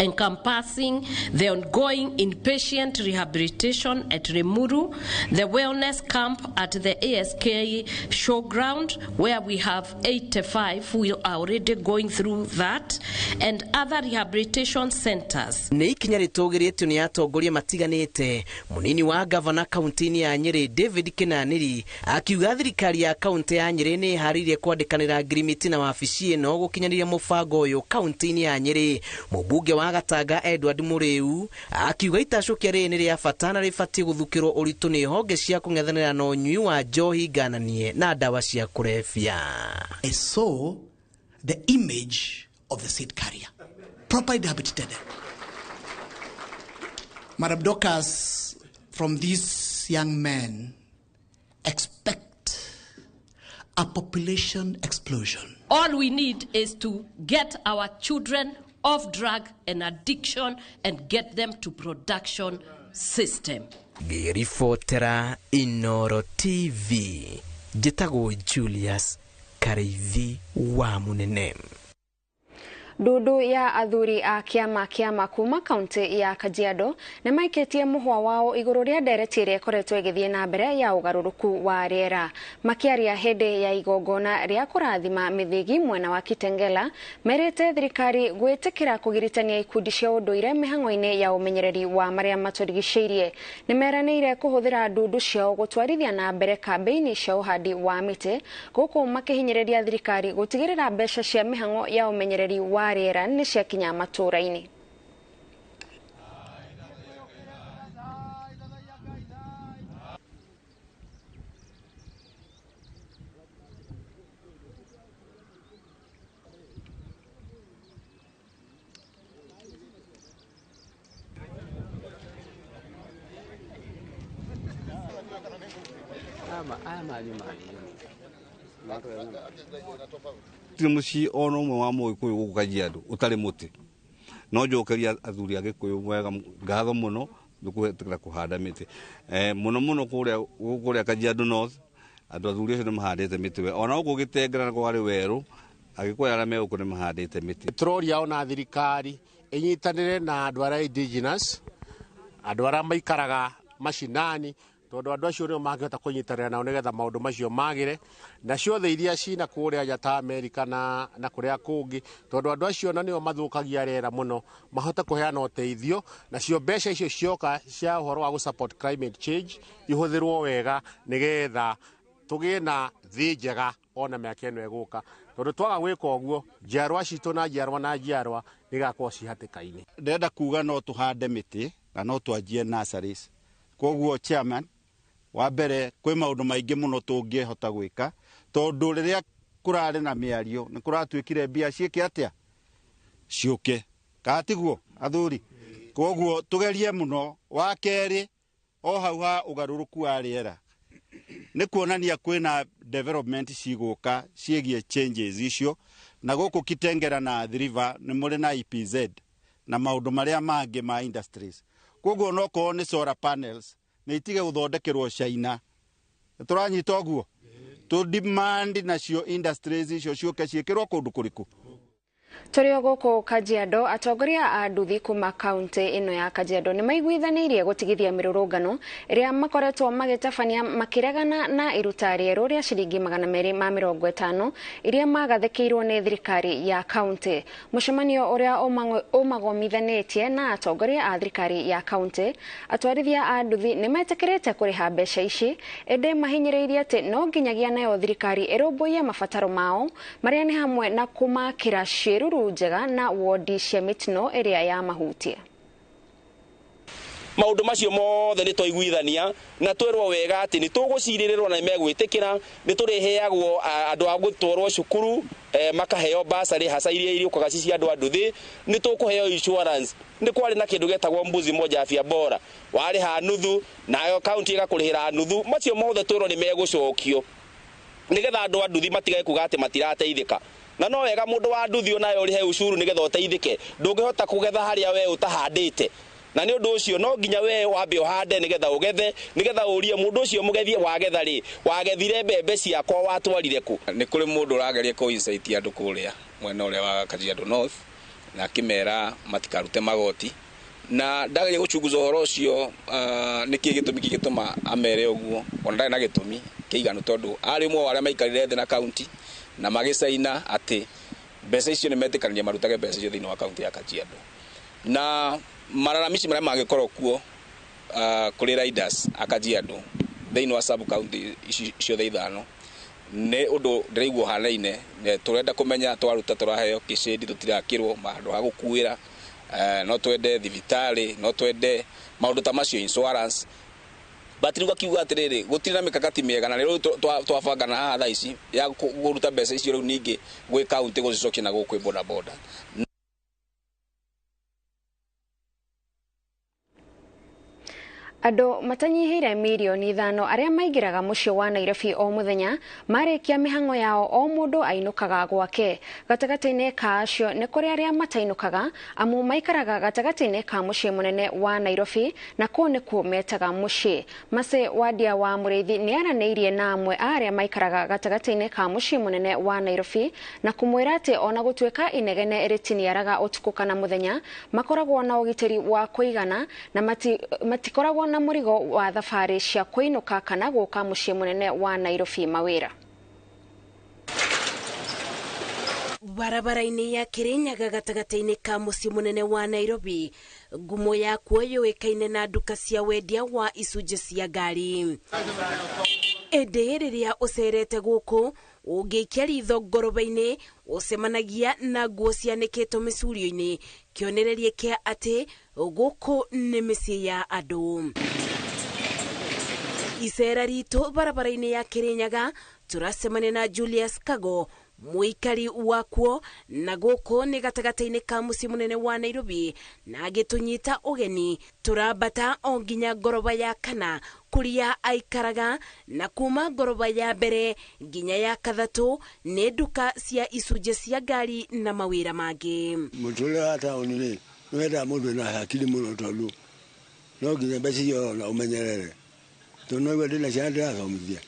encompassing the ongoing inpatient rehabilitation at Limuru, the wellness camp at the ASK showground, where we have 85 who are already going through that, and other rehabilitation centers. Nĩ ikinya rĩtũgĩrĩtio nĩ atongoria matiganĩte. Mũnini wa gavana kaunti-inĩ ya Nyĩrĩ David Kinanĩri akiuga thirikari ya kaunti ya Nyĩrĩ nĩ ĩharĩirie kwandĩkanĩra ngirimiti na wabici ĩno gũkinyanĩria mũbango ũyũ kaunti-inĩ ya Nyĩrĩ. Mũmbunge wa Gatanga Edward Muriu akiuga itacũkia rĩrĩ nĩ rĩa bata na rĩbatiĩ gũthukĩrwo ũritũ nĩ honge cia kũng'ethanĩra na ũnyui wa njohi ngananie na ndawa cia kũrebia. I saw the image of the seed carrier properly rehabilitated. Madam Dorcas, from these young men, expect a population explosion. All we need is to get our children off drug and addiction and get them to production system. Ngĩribotera Inoro TV, njĩtagwo Julius Kariithi wa Munene. Ndundu ya athuri a kĩama kĩa kuma kaunti ya Kajiado nĩ maikĩtie mũhwa wao igũrũ rĩa ndereti ĩrĩa ĩkoretwo ĩgĩthiĩ na mbere ya ũgarũrũku wa rĩera. Makĩaria hĩndĩ ya igongona rĩa kũrathima mĩthĩgi mwena wa Kitengela, merĩte thirikari gwĩtĩkĩra kũgiritania ikundi cia ũndũire mĩhang'o-inĩ ya ũmenyereri wa marĩa matũrigicĩirie. Nĩ meranĩire kũhũthĩra ndundu ciao gũtwarithia na mbere kambĩini cia ũhandi wa mĩtĩ, gũkũ makĩhinyĩrĩria thirikari gũtigĩrĩra mbeca cia mĩhang'o ya ũmenyereri wa rĩera nĩ ciakinya matũũra-inĩ. Gũtirĩ mũciĩ ona ũmwe wa Mũgĩkũyũ gũkũ Kajiado ũtarĩ mũtĩ. No njokeria athuri a Gĩkũyũ mwega ngatho mũno nĩ kũhetũkĩra kũhanda mĩtĩ. Mũno mũno kũrĩa Kajiado North andũ athuri acio nĩ mahandĩte mĩtĩ we. Ona gũkũ Gĩtengera na kwarĩ werũ Agĩkũyũ arĩa me gũkũ nĩ mahandĩte mĩtĩ. Tũroria ona thirikari ĩnyitanĩre na andũ arĩa indigenous, andũ arĩa maikaraga macinani Tondu andu acio nio mangihota kunyitanira nao nigetha maundu macio magire, na ciothe iria cina kuria nja ta Amerika na kuria kungi, tondu andu acio na nio mathukagia rera muno, mahote kuheana uteithio, nacio mbeca icio cioka cia uhoro wa support climate change ihuthirwo wega nigetha tugie na thi njega ona miaka ino iguka, tondu twaga gwika uguo njiarwa citu na njiarwa na njiarwa nigakorwo cihatĩka-inĩ. Ndĩrenda kuga no tuhande mĩtĩ na no twanjie nurseries. Koguo chairman, wa mbere kwĩ maũndũ maingĩ mũno tũngĩhota gwĩka, tondũ rĩrĩa kũrarĩ na mĩario nĩ kũratuĩkire mbia ciĩke atĩa ciũke, kana tiguo athuri? Koguo tũgerie mũno. Wa kerĩ, o hau ha ũgarũrũku wa rĩera nĩ kuonania kwĩna development cigũka ciĩgiĩ changes icio, na gũkũ Kitengela na Athi River nĩ mũrĩ na EPZ na maũndũ marĩa mangĩ ma industries. Koguo no korwo nĩ solar panels nĩ itige gũthondekerwo China, tũranyita ũguo, tũ demand nacio industries icio ciũke ciĩkĩrwo kũndũ kũrĩkũ. Tũrĩ o gũkũ Kajiado, atongoria a nduthi kuma kaunti ĩno ya Kajiado nĩ maiguithanĩirie gũtigithia mĩrũrũngano ĩrĩa makoretwo magĩtabania makĩregana na iruta rĩerũ rĩa ciringi 250 iria magathĩkĩirwo nĩ thirikari ya kaunti. Mũcemanio ũrĩa ũmagomithanĩtie na atongoria a thirikari ya kaunti, atwarithia a nduthi nĩ metĩkĩrĩte kũrĩha mbeca ici, ĩndĩ mahinyĩrĩirie atĩ no nginyagia nayo thirikari ĩrũmbũiye mabataro mao marĩa nĩ hamwe na kũmakĩra ciĩruru njega na wodi cia mĩtino ĩrĩa ya mahutia. Maundu macio mothe nĩ twaiguithania na twerwo wega atĩ nĩ tũgũcirĩrĩrwo na megwĩtĩkĩra, nĩ tũrĩheagwo andũ a gũtwarwo cukuru, makaheo basarĩ haca iria iriũkaga ci cia andũ a nduthi, nĩ tũkũheo insurance. Nĩ kwarĩ na kĩndũ gĩtagwo mbuzi moja afya bora, warĩha nuthu nayo kaunti ĩgakũrĩhĩra nuthu. Macio mothe twerwo nĩ megũcokio nĩgetha andũ a nduthi matigage kuga atĩ matirateithĩka. Na no wega mũndũ wa nduthi onayo ũrĩhe ucuru nĩgetha ũteithĩke, ndũngĩhota kũgetha harĩa we ũtahandĩte, na nĩ ũndũ ũcio no nginya we wambe ũhande nĩgetha ũgethe, nĩgetha ũrie mũndũ ũcio mũgethi wagetha rĩ, wagethire mbembe ciakwa watwarire kũ. Nĩ kũrĩ mũndũ ũrageria kũ incite andũ kũrĩa mwena ũrĩa wa Kajiado North na akĩmera matikarute magoti, na ndageria gũchunguza ũhoro ũcio, nĩkĩ gĩtũmi kĩngĩtũma amere ũguo, ona ndarĩ na gĩtũmi kĩiganu, tondũ arĩ ũmwe wa arĩa maikarire thĩ na kaunti na magĩcaina atĩ mbeca icio nĩ metĩkanĩria marutage mbeca icio thĩinĩ wa kaunti ya Kajiado. Na malalamishi marĩa mangĩkorwo kuo kũrĩ riders a Kajiado thĩinĩ wa sub county ici ciothe ithano nĩ ũndũ ndĩraigua ũhanaine. Tũrenda kũmenya twaruta tũraheo kĩcĩndi, tũtirakĩrwo handũ ha gũkuĩra, no twende thibitarĩ, no twende maũndũ ta macio, insurance. But rĩu akiuga atĩrĩrĩ, gũtirĩ na mĩkakati mĩega, na rĩu twabangana haha thaa ici ya kũruta mbeca icio rĩu ningĩ gwĩ kaunti gũcicokia na gũkũ boda boda. Andũ matanyihĩire mirioni 5 arĩa maingĩraga mũciĩ wa Nairobi o mũthenya marĩkia mĩhang'o yao o mũndũ ainũkaga gwake. Gatagatĩ-inĩ ka acio nĩ kũrĩ arĩa matainũkaga amu maikaraga gatagatĩ-inĩ ka mũciĩ mũnene wa Nairobi na kũu nĩkuo metaga mũciĩ. Mercy Wandia wa Mũrĩithi nĩ aranĩirie na amwe a arĩa maikaraga gatagatĩ-inĩ ka mũciĩ mũnene wa Nairobi na kũmwĩra atĩ ona gũtuĩka inegene rĩtiniaraga ũtukũ kana mũthenya, makoragwo na ũgitĩri wa kũigana na matikoragwo na mũrigo wa thabarĩ cia kũinũka kana gũka mũciĩ mũnene wa Nairobi mawĩra. Barabara-inĩ ya Kirinyaga gatagatĩ-inĩ ka mũciĩ mũnene wa Nairobi, ngumo yakuo yũĩkaine na nduka cia wendia wa icunjĩ cia ngari. Ĩndĩ rĩrĩa ũcerete gũkũ ũngĩikia ritho ngoroba-inĩ ũcemanagia na nguo cianĩkĩtwo mĩcurio-inĩ, kĩonereria kĩa atĩ gũkũ nĩ mĩciĩ ya andũ. Icera ritũ barabara-inĩ ya Kirinyaga tũracemania na Julius Kago, mũikari wakuo, na gũkũ nĩ gatagatĩ-inĩ ka mũciĩ mũnene wa Nairobi, na agĩtũnyita ũgeni tũrambata o nginya ngoroba ya kana kũrĩa aikaraga, na kuma ngoroba ya mbere nginya ya kathatũ nĩ nduka cia icunjĩ cia ngari na mawĩra mangĩ. Mũtũrĩre wa taũni rĩ, nĩ wendaga mũndũ wĩna hakiri mũno, tondũ no nginya mbeca iria ũrona ũmenyerere, tondũ no igue ndĩna ciana ndĩrathomithia,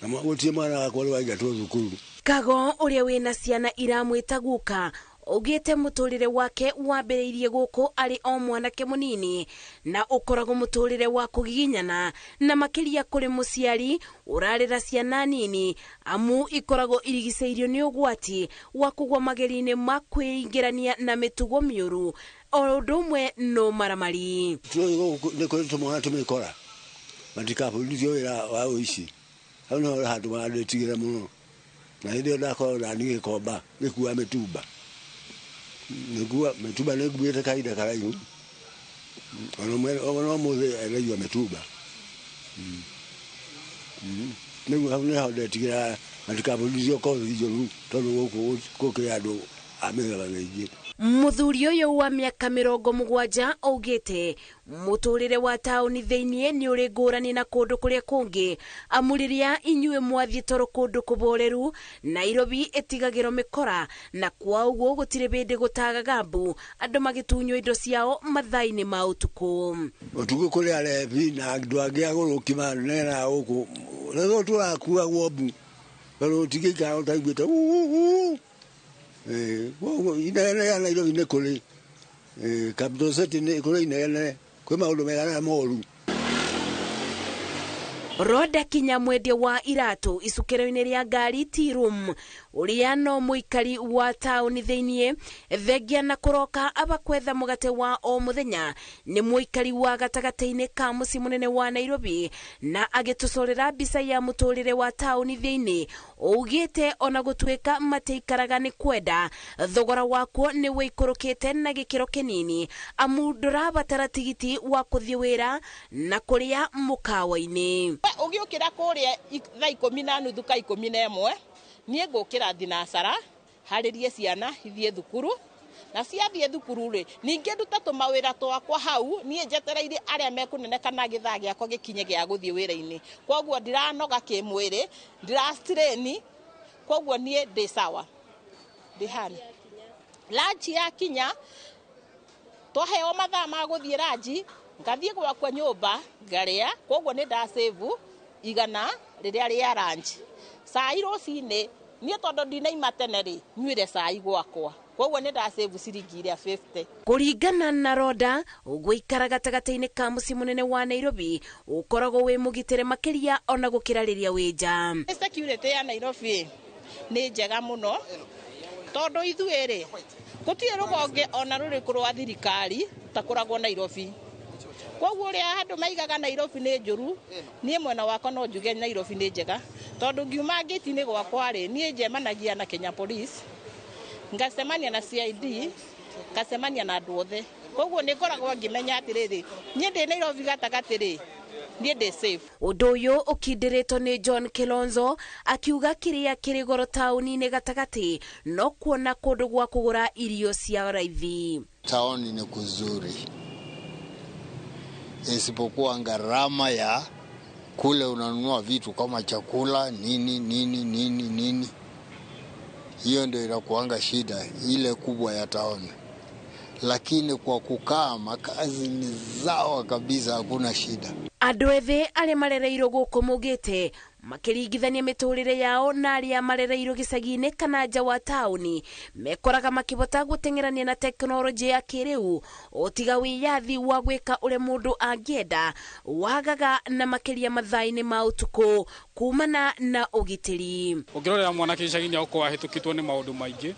na gũtirĩ mwana wakwa ũrĩ waingatwo thukuru. Kago ũrĩa wĩna ciana iramwĩta guka Augĩte mũtũrĩre wake wambĩrĩirie gũkũ arĩ o mwanake mũnini na ũkoragwo mũtũrĩre wa kũgiginyana na makĩria kũrĩ mũciari ũrarera ciana nini amu ikoragwo irigicĩirio nĩ ũgwati wa kũgwa magerio-inĩ ma kwĩingĩrania na mĩtugo mĩũru o ũndũ ũmwe no maramari. Nĩ kũrĩ tũmwana tũmĩkora matikabundithio wĩra wa ũici hau nĩho handũ marandĩtigĩra mũno na hĩndĩ ĩyo ndakorwo nani gĩkomba gĩkua mĩtumba nĩkua mĩtumba nĩnguĩte kahinda karaihu ona ũmũthĩ endagia mĩtumba nĩguo hau nĩho ndetigĩra matikabundithio kothi njũru tondũ gũkũ gũkĩrĩ andũ a mĩthemba mĩingĩ. Mũthuri ũyũ wa mĩaka 70 augĩte mũtũrĩre wa taũni thĩiniĩ nĩ ũrĩ ngũrani na kũndũ kũrĩa kũngĩ amu rĩrĩa inyuĩ mwathiĩ toro kũndũ kũboreru Nairobi ĩtigagĩrwo mĩkora na kwa ũguo gũtirĩ bĩndĩ gũtagaga mbu andũ magĩtunywo indo ciao mathaa-inĩ ma ũtukũ. Ũtukũ kũrĩ arebi na andũ angĩ agũrũki manenaga gũkũ rĩrĩa tũrakuagwo mbu tondũ ũtingĩikara ũtaiguĩte uu inegene ya Nairobi nĩ kũrĩ Capital City nĩ kũrĩ inegene kwĩ maũndũ mega na moru. Roda Kinya mwendia wa iratũ icukĩro-inĩ rĩa ngari Tea Room ũrĩa no mũikari wa taũni thĩiniĩ thengia na kũroka abakwetha mũgate wa o mũthenya nĩ mũikari wa gatagatĩ-inĩ ka mũciĩ mũnene wa Nairobi na agĩtũcorera mbica ya mũtũrĩre wa taũni thĩiniĩ augĩte ona gũtuĩka matiikaraga nĩ kwenda thogora wakuo nĩ wĩikũrũkĩte na gĩkĩro kĩnini amu ndũrabatara tigiti wa kũthiĩ wĩra na kũrĩa mũkawa-inĩ. Ũgĩũkĩra kũrĩa thaa 10:30 ka 11 niĩ ngũkĩra thinacara harĩrie ciana ithiĩ thukuru na ciathiĩ thukuru rĩ ningĩ nduta tũmawĩra twakwa hau niĩ njetereire arĩa mekũnene kana gĩthaa gĩakwa gĩkinye gĩa gũthiĩ wĩra-inĩ koguo ndiranoga kĩmwĩrĩ ndirastrain koguo niĩ ndĩ sawa ndĩ hani lunch yakinya twaheo mathaa ma gũthiĩ lunch ngathiĩ gwakwa nyũmba ngarĩa koguo nĩ ndasave 100 rĩrĩa rĩa lunch cai rũcinĩ niĩ tondũ ndinaima tene rĩ nyuire cai gwakwa koguo nĩ ndasave ciringi iria 50. Kũringana na Roda gũikara gatagatĩ-inĩ ka mũciĩ mũnene wa Nairobi ũkoragwo wĩ mũgitĩre makĩria ona gũkĩra rĩrĩa wĩ nja. Security ya Nairobi nĩ njega mũno tondũ ithuĩ rĩ gũtirĩ rũgonge ona rũrĩkũ rwa thirikari takoragwo Nairobi koguo ũrĩa andũ maigaga Nairobi nĩ njũru niĩ mwena wakwa no njuge Nairobi nĩ njega tondũ ngiuma ngĩti-inĩ gwakwa rĩ niĩ njemanagia na Kenya Police ngacemania na CID ngacemania na andũ othe koguo nĩ ngoragwo ngĩmenya atĩrĩrĩ niĩ ndĩ Nairobi gatagatĩ rĩ niĩ ndĩ safe. Ũndũ ũyũ ũkindĩrĩtwo nĩ John Kilonzo akiuga kĩrĩa kĩrĩ goro taũni-inĩ gatagatĩ no kuona kũndũ gwa kũgũra irio cia raithi. Taoni ni kuzuri isipokuwa gharama ya kule unanunua vitu kama chakula nini nini nini nini, hiyo ndio inakuanga shida ile kubwa ya taoni, lakini kwa kukaa makazi ni zawa kabisa, hakuna shida. Andũ ethĩ arĩa marereirwo gũkũ maugĩte makĩringithania mĩtũrĩre yao na arĩa marereirwo gĩcagi-inĩ kana nja wa taũni mekoraga makĩhota gũteng'erania na tekinoronjĩ ya kĩrĩu ũtiga wĩyathi wa gwĩka ũrĩa mũndũ angĩenda wagaga na makĩria mathaa-inĩ ma ũtukũ kumana na ũgitĩri. Ũngĩrorera mwanake gĩcagi-inĩ agũkorwo ahĩtũkĩtwo nĩ maũndũ maingĩ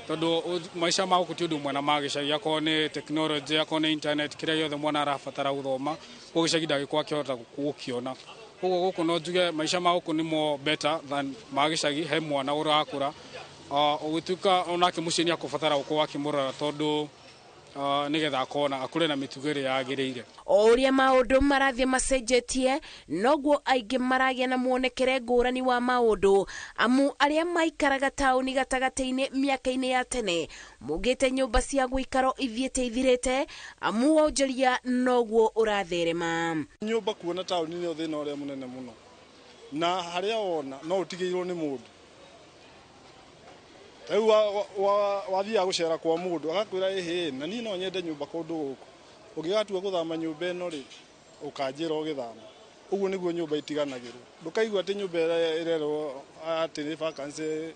tondũ maica ma gũkũ ti ũndũ ũmwe na ma gĩcagi akorwo nĩ tekinoronjĩ akorwo nĩ internet kĩrĩa gĩothe mwana arabatara gũthoma koguo gĩcagi ndangĩkorwo akĩhota gũkĩona koguo gũkũ no njuge maica ma gũkũ nĩmo better than ma gĩcagi he mwana ũrakũra ũgĩtuĩka onake mũciĩ nĩ akũbatara gũkorwo akĩmũrora tondũ nĩgetha akona akũre na mĩtugo ĩrĩa yagĩrĩire. O ũrĩa maũndũ marathiĩ macenjetie noguo aingĩ maragĩa na muonekere ngũrani wa maũndũ amu arĩa maikaraga taũni gatagatĩ-inĩ mĩaka-inĩ ya tene maugĩte nyũmba cia gũikaro ithiĩte ithirĩte amu wonjoria noguo ũratherema. Nyũmba kuona taũni nĩ thĩna ũrĩa mũnene mũno na harĩa wona no ũtigĩirwo nĩ mũndũ rĩu wathiaga gũcera kwa mũndũ agakwĩra ĩhĩ na niĩ no nyende nyũmba kũndũ gũkũ ũngĩgatua gũthama nyũmba ĩno rĩ ũkanjĩra ũgĩthama ũguo nĩguo nyũmba itiganagĩrwo ndũkaigua atĩ nyũmba ĩrerwo atĩ nĩ vacancy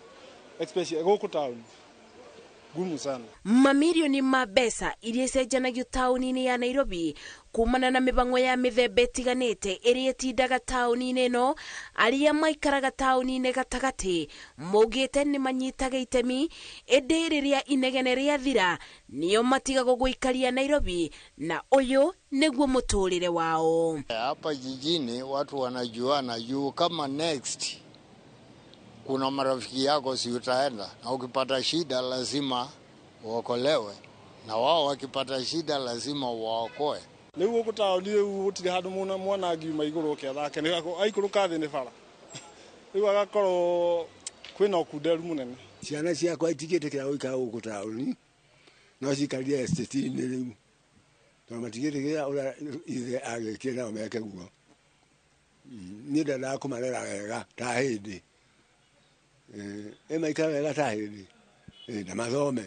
especially gũkũ taũni Ngumu sana. Mamirioni ma mbeca iria icenjanagio taũni-inĩ ya Nairobi kumana na mĩbango ya mĩthemba ĩtiganĩte ĩrĩa ĩtindaga taũni-inĩ ĩno, arĩa maikaraga taũni-inĩ gatagatĩ maugĩte nĩ manyitaga itemi, ĩndĩ rĩrĩa inegene rĩathira nĩo matigagwo gũikaria Nairobi, na ũyũ nĩguo mũtũrĩre wao. Hapa jijini watu wanajuana juu kama next kuna marafiki yako, si utaenda, na ukipata shida lazima uokolewe, na wao wakipata shida lazima waokoe. Rĩu gũkũ taũni rĩu gũtirĩ handũ mwana angiuma igũrũ oke athake, aikũrũka thĩ nĩ bara, rĩu agakorwo kwĩna ũkunderu mũnene. Ciana ciakwa itingĩtĩkĩra gũikara gũkũ taũni, no cikarire estate-inĩ rĩu, tondũ matingĩtĩkĩra ũrĩa ithe agĩkire nao meke guo. Niĩ ndendaga kũmarera wega ta hĩndĩ ĩ maikara wega ta hĩndĩ na mathome.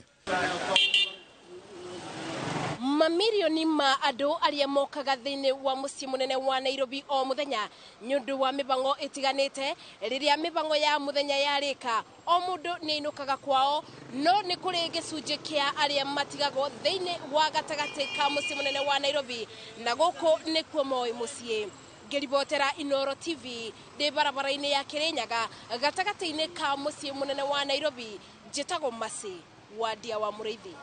Mamirioni ma andũ arĩa mokaga thĩinĩ wa mũciĩ mũnene wa Nairobi o mũthenya nĩ ũndũ wa mĩbango ĩtiganĩte. Rĩrĩa mĩbango ya mũthenya yarĩka, o mũndũ nĩ ainũkaga kwao, no nĩ kũrĩ gĩcunjĩ kĩa arĩa matigagwo thĩinĩ wa gatagatĩ ka mũciĩ mũnene wa Nairobi, na gũkũ nĩkuo moĩ mũciĩ. Ngĩribotera Inooro TV ndĩ barabara-inĩ ya Kirinyaga gatagatĩ-inĩ ka mũciĩ mũnene wa Nairobi, njĩtagwo Mercy Wandia wa Mũrĩithi.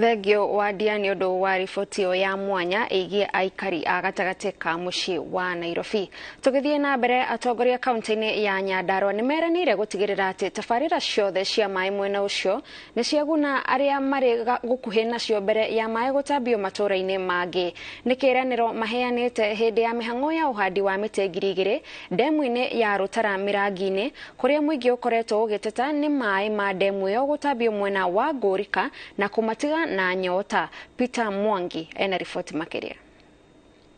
Thengio Wandia nĩ ũndũ wa riboti ĩyo ya mwanya ĩgiĩ aikari a gatagatĩ ka mũciĩ wa Nairobi. Tũgĩthiĩ na mbere, atongoria kaunti-inĩ ya Nyandarua nĩ meranĩire gũtigĩrĩra atĩ tabarĩra ciothe cia maĩ mwena ũcio nĩ ciaguna arĩa marĩ gũkuhĩ nacio mbere ya maĩ gũtambio matũũra-inĩ mangĩ. Nĩ kĩĩranĩro maheanĩte hĩndĩ ya mĩhang'o ya ũhandi wa mĩtĩ 2000 ndemu-inĩ ya Rũtara Mĩrangi-inĩ, kũrĩa mũingĩ ũkoretwo ũgĩteta nĩ maĩ ma ndemu ĩyo gũtambio mwena wa Ngũrika na kũmatiga na nyota. Peter Mwangi ena riboti makĩria.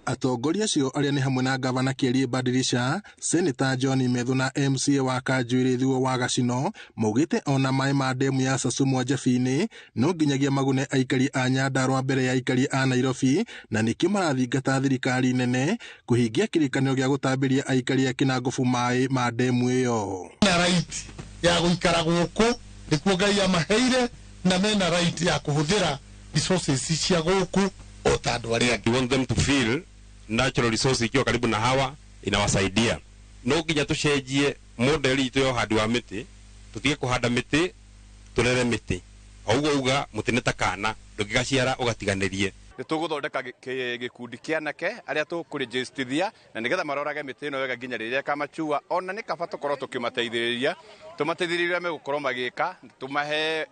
Atongoria acio arĩa nĩ hamwe na gavana Kĩarie Badirisha, Seneta John Methu na MCA wa Kanjuĩrĩ Thuo wa Gacino maugĩte ona maĩ ma ndemu ya Sasumwa Njabini no nginyagia magune aikari a Nyandarua mbere ya aikari a Nairobi, na nĩkĩo marathingata thirikari nene kũhingia kĩrĩkanĩro gĩa gũtambĩria aikari a Kĩnangobu maĩ ma ndemu ĩyo. Na right ya gũikara gũkũ nĩkuo Ngai amaheire, na mena right ya kũhũthĩra resources cia gũkũ o ta andũ arĩa angĩ. We want them to feel natural resource ikiwa karibu na hawa inawasaidia. No nginya tucenjie model itũ ya ũhandi wa mĩtĩ, tũtige kũhanda mĩtĩ, tũrere mĩtĩ. O ũguo uga mũtĩ nĩ ta kana, ndũngĩgaciara ũgatiganĩrie. Nĩ tũgũthondeka gĩkundi kĩa anake arĩa tũkũrĩnjĩstithia na nĩgetha marorage mĩtĩ ĩno wega nginya rĩrĩa ĩkamachua. Ona nĩ kaba tũkorwo tũkĩmateithĩrĩria, tũmateithĩrĩrie ũrĩa megũkorwo magĩka, tũmahe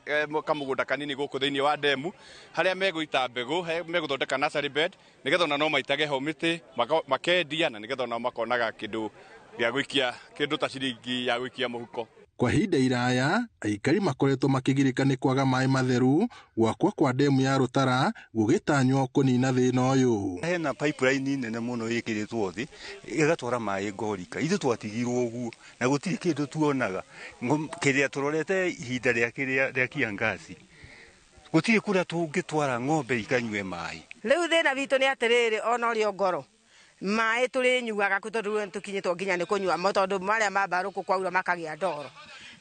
kamũgũnda kanini gũkũ thĩinĩ wa ndemu harĩa megũita mbegũ, megũthondeka nursery bed nĩgetha ona no maitage ho mĩtĩ makendia, na nĩgetha onao makonaga kĩndũ gĩa gũikia, kĩndũ ta ciringi ya gũikia mũhuko. Kwa ihinda iraya aikari makoretwo makĩgirĩka nĩ kwaga maĩ matheru, gwakwo kwa ndemu ya Rũtara gũgĩtanywo kũnina thĩna ũyũ. Hena pipeline nene mũno ĩkĩrĩtwo thĩ ĩgatwara maĩ Ngorika, ithuĩ twatigirwo ũguo na gũtirĩ kĩndũ tuonaga. Kĩrĩa tũrorete ihinda rĩa kiangazi, gũtirĩ kũrĩa tũngĩtwara ng'ombe ikanyue maĩ. Rĩu thĩna witũ nĩ atĩrĩrĩ, ona ũrĩa ngoro maĩ tũrĩnyuaga tondũ tũkinyĩtwo nginya nĩ kũnyua mo, tondũ marĩa ma mbarũkũ kwaura makagĩa ndoro.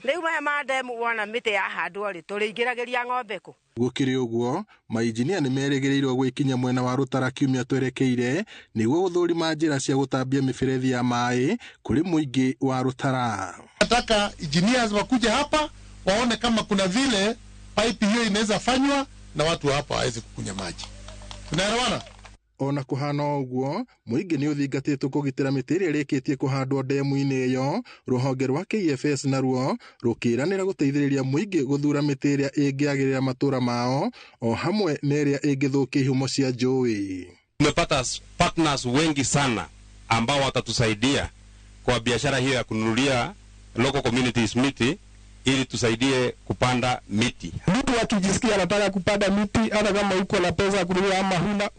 Rĩu maya ma ndemu wona mĩtĩ yahandwo rĩ, tũrĩingĩragĩria ng'ombe kũ? Gũkĩrĩ ũguo, mainjinia nĩ merĩgĩrĩirwo gwĩkinya mwena wa Rũtara kiumia twerekeire nĩguo gũthũrima njĩra cia gũtambia mĩberethi ya maĩ kũrĩ mũingĩ wa Rũtara. Nataka engineers wakuje hapa waone kama kuna vile pipe hiyo inaweza fanywa na watu hapa waweze kukunywa maji. Tunaelewana? Ona kũhana ũguo, mũingĩ nĩ ũthingatĩtwo kũgitĩra mĩtĩ ĩrĩa ĩrĩkĩtie kũhandwo ndemu-inĩ ĩyo, rũhonge rwa KFS naruo rũkĩranĩra gũteithĩrĩria mũingĩ gũthura mĩtĩ ĩrĩa ĩngĩagĩrĩra matũũra mao o hamwe na ĩrĩa ĩngĩthũkia ihumo cia njũĩ. Tumepata partners wengi sana ambao watatusaidia kwa biashara hiyo ya kununulia local communities miti ili tusaidie kupanda miti. Mtu akijisikia anataka kupanda miti, hata kama uko na pesa ya kununua ama huna,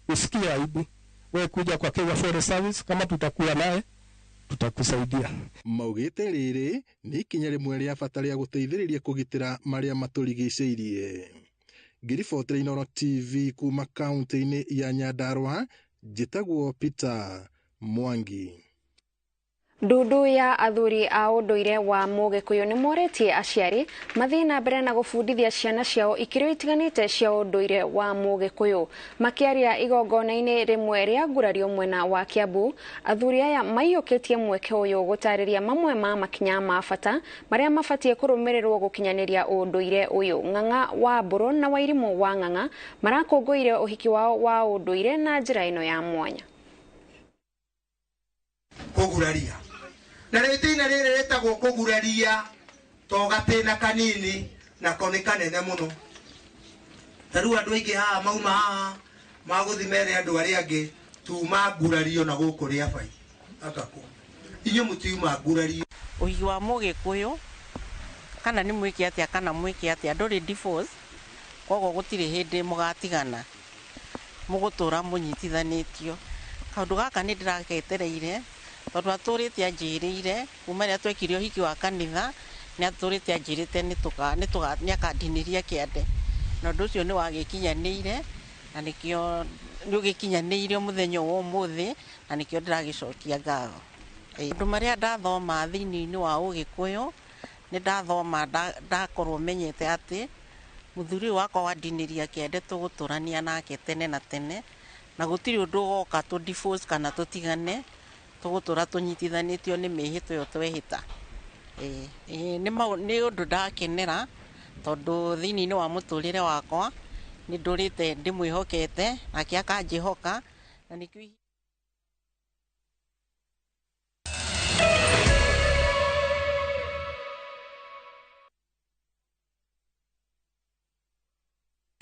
usikie aibu. Wewe kuja kwa Kenya Forest Service, kama tutakuwa naye tutakusaidia. Maugĩte rĩrĩ nĩ ikinya rĩmwe rĩa bata rĩa gũteithĩrĩria kũgitĩra marĩa matũrigicĩirie. Ngĩribotera Inooro TV kuma kaunti-inĩ ya Nyandarua, njĩtagwo Peter Mwangi. Ndundu ya athuri a ũndũire wa Mũgĩkũyũ nĩ morĩtie aciari mathiĩ na mbere na gũbundithia ciana ciao ikĩro itiganĩte cia ũndũire wa Mũgĩkũyũ. Makĩaria igongona-inĩ rĩmwe rĩa ngurario mwena wa Kiambu, athuri aya maiyũkĩtie mweke ũyũ gũtarĩria mamwe ma makinya ma bata marĩa mabatiĩ kũrũmĩrĩrwo gũkinyanĩria ũndũire ũyũ. Ng'ang'a wa Mbũrũ na Wairimũ wa Ng'ang'a marakũngũĩire ũhiki wao wa ũndũire na njĩra ĩno ya mwanya. Kũguraria na rĩtĩina rĩrĩ rĩtagwo kũguraria to gatĩna kanini nako nĩ kanene mũno. Ta rĩu andũ aingĩ haha mauma haha magũthi mere andũ arĩa angĩ tuma ngurario na gũkũ rĩa bai akakũ inyuĩ mũtiuma ngurario. Ũhiki wa Mũgĩkũyũ kana nĩ mwĩke atĩa kana mwĩke atĩa ndũrĩ divorce, koguo gũtirĩ hĩndĩ mũgatigana, mũgũtũra mũnyitithanĩtio. Kaũndũ gaka nĩ ndĩragetereire tondũ atũrĩte anjĩrĩire kuma rĩrĩa twekire ũhiki wa kanitha, nĩ atũrĩte anjĩrĩte nĩ akandinĩria kĩande, na ũndũ ũcio nĩ wagĩkinyanĩire na nĩkĩo nĩ ũgĩkinyanĩire mũthenya wa ũmũthĩ, na nĩkĩo ndĩragĩcokia ngatho. Maũndũ marĩa ndathoma thĩinĩ wa Ũgĩkũyũ nĩ ndathoma ndakorwo menyete atĩ mũthuri ũyũ wakwa wandinĩria kĩande tũgũtũrania nake tene na tene, na gũtirĩ ũndũ ũgoka tũ divorce kana tũtigane, tũgũtũra tũnyitithanĩtio nĩ mĩhĩtwa ĩyo twehĩta. Nĩ ũndũ ndakenera tondũ thĩinĩ wa mũtũrĩre wakwa nĩ ndũrĩte ndĩmwĩhokete nake akanjĩhoka, na nĩkĩo.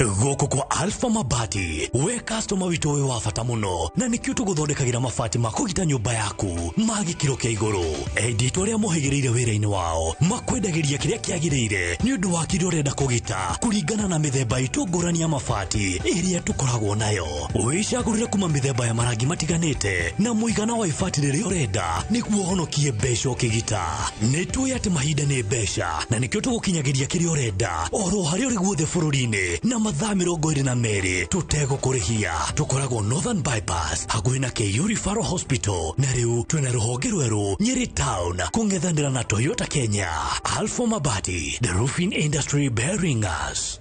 Gũkũ kwa Alpha Mabati we customer witũ wĩ wa bata mũno, na nĩkĩo tũgũthondekagĩra mabati ma kũgita nyũmba yaku ma gĩkĩro kĩa igũrũ. Enditũ arĩa mohĩgĩrĩire wĩra-inĩ wao makwendagĩria kĩrĩa kĩagĩrĩire nĩ ũndũ wa kĩrĩa ũrenda kũgita kũringana na mĩthemba itũ ngũrani ya mabati ĩrĩa tũkoragwo nayo. Wĩcagũrĩre kuma mĩthemba ya marangi matiganĩte na mũigana wa ibati rĩrĩa ũrenda nĩguo ũhonokie mbeca ũkĩgita. Nĩ tũĩ atĩ mahinda nĩ mbeca na nĩkĩo tũgũkinyagĩria kĩrĩa ũrenda oro harĩa ũrĩ guothe bũrũri-inĩ na mathaa 22 tũtegũkũrĩhia. Tũkoragwo Northern Bypass hakuhĩ na KU Referral Hospital, na rĩu twĩna rũhonge rwerũ Nyeri Town kũng'ethanĩra na Toyota Kenya. Alpha Mabati, the roofing industry bearing us.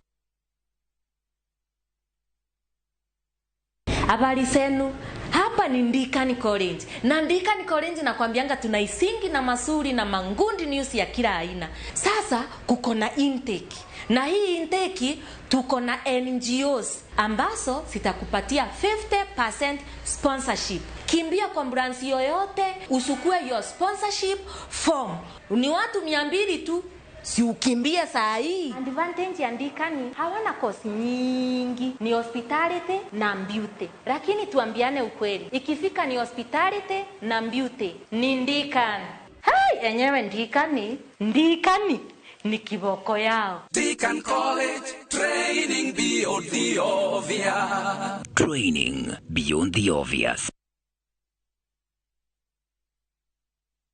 Habari zenu. Hapa ni Ndikani College. Na Ndikani College nakwambianga tuna isingi na masuri na mangundi news ya kila aina. Sasa kuko na intake. Na hii intake tuko na NGOs ambazo zitakupatia 50% sponsorship. Kimbia kwa branch yoyote usukue your sponsorship form. Ni watu 200 tu. Si ukimbie saa hii. Advantage ya Ndikani hawana course nyingi, ni hospitality na beauty. Lakini tuambiane ukweli, ikifika ni hospitality na beauty ni Ndikani. Hai, enyewe Ndikani, Ndikani ni kiboko yao. Deacon College, training beyond the obvious. Training beyond the obvious.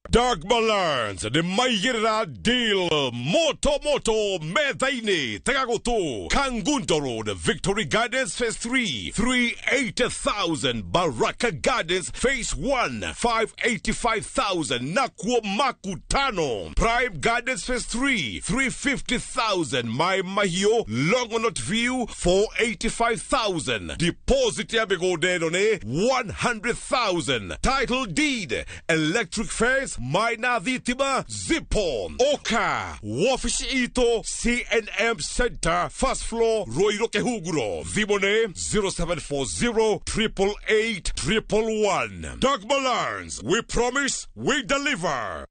Dagmar Learns nĩ maigĩrĩra deal moto moto metha-inĩ tega gũtũ Kangundo Road, Victory Gardens Phase 3 380,000, Baraka Gardens Phase 1 585,000, Nakuo Makutano Prime Gardens Phase 3 350,000, Mai Mahio Longonot View 485,000, deposit ya mĩgũnda ĩno nĩ 100,000, title deed, electric fence, Maina Thitima Zipo Oka wabici itũ CNM Center first floor Ruiru Kihunguro. Thimũ nĩ 0740 888 111. Dagmar Learns, we promise we deliver.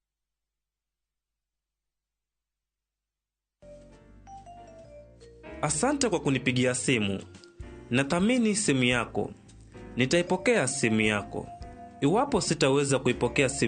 Asante kwa kunipigia simu. Nathamini simu yako. Nitaipokea simu yako. Iwapo sitaweza kuipokea simu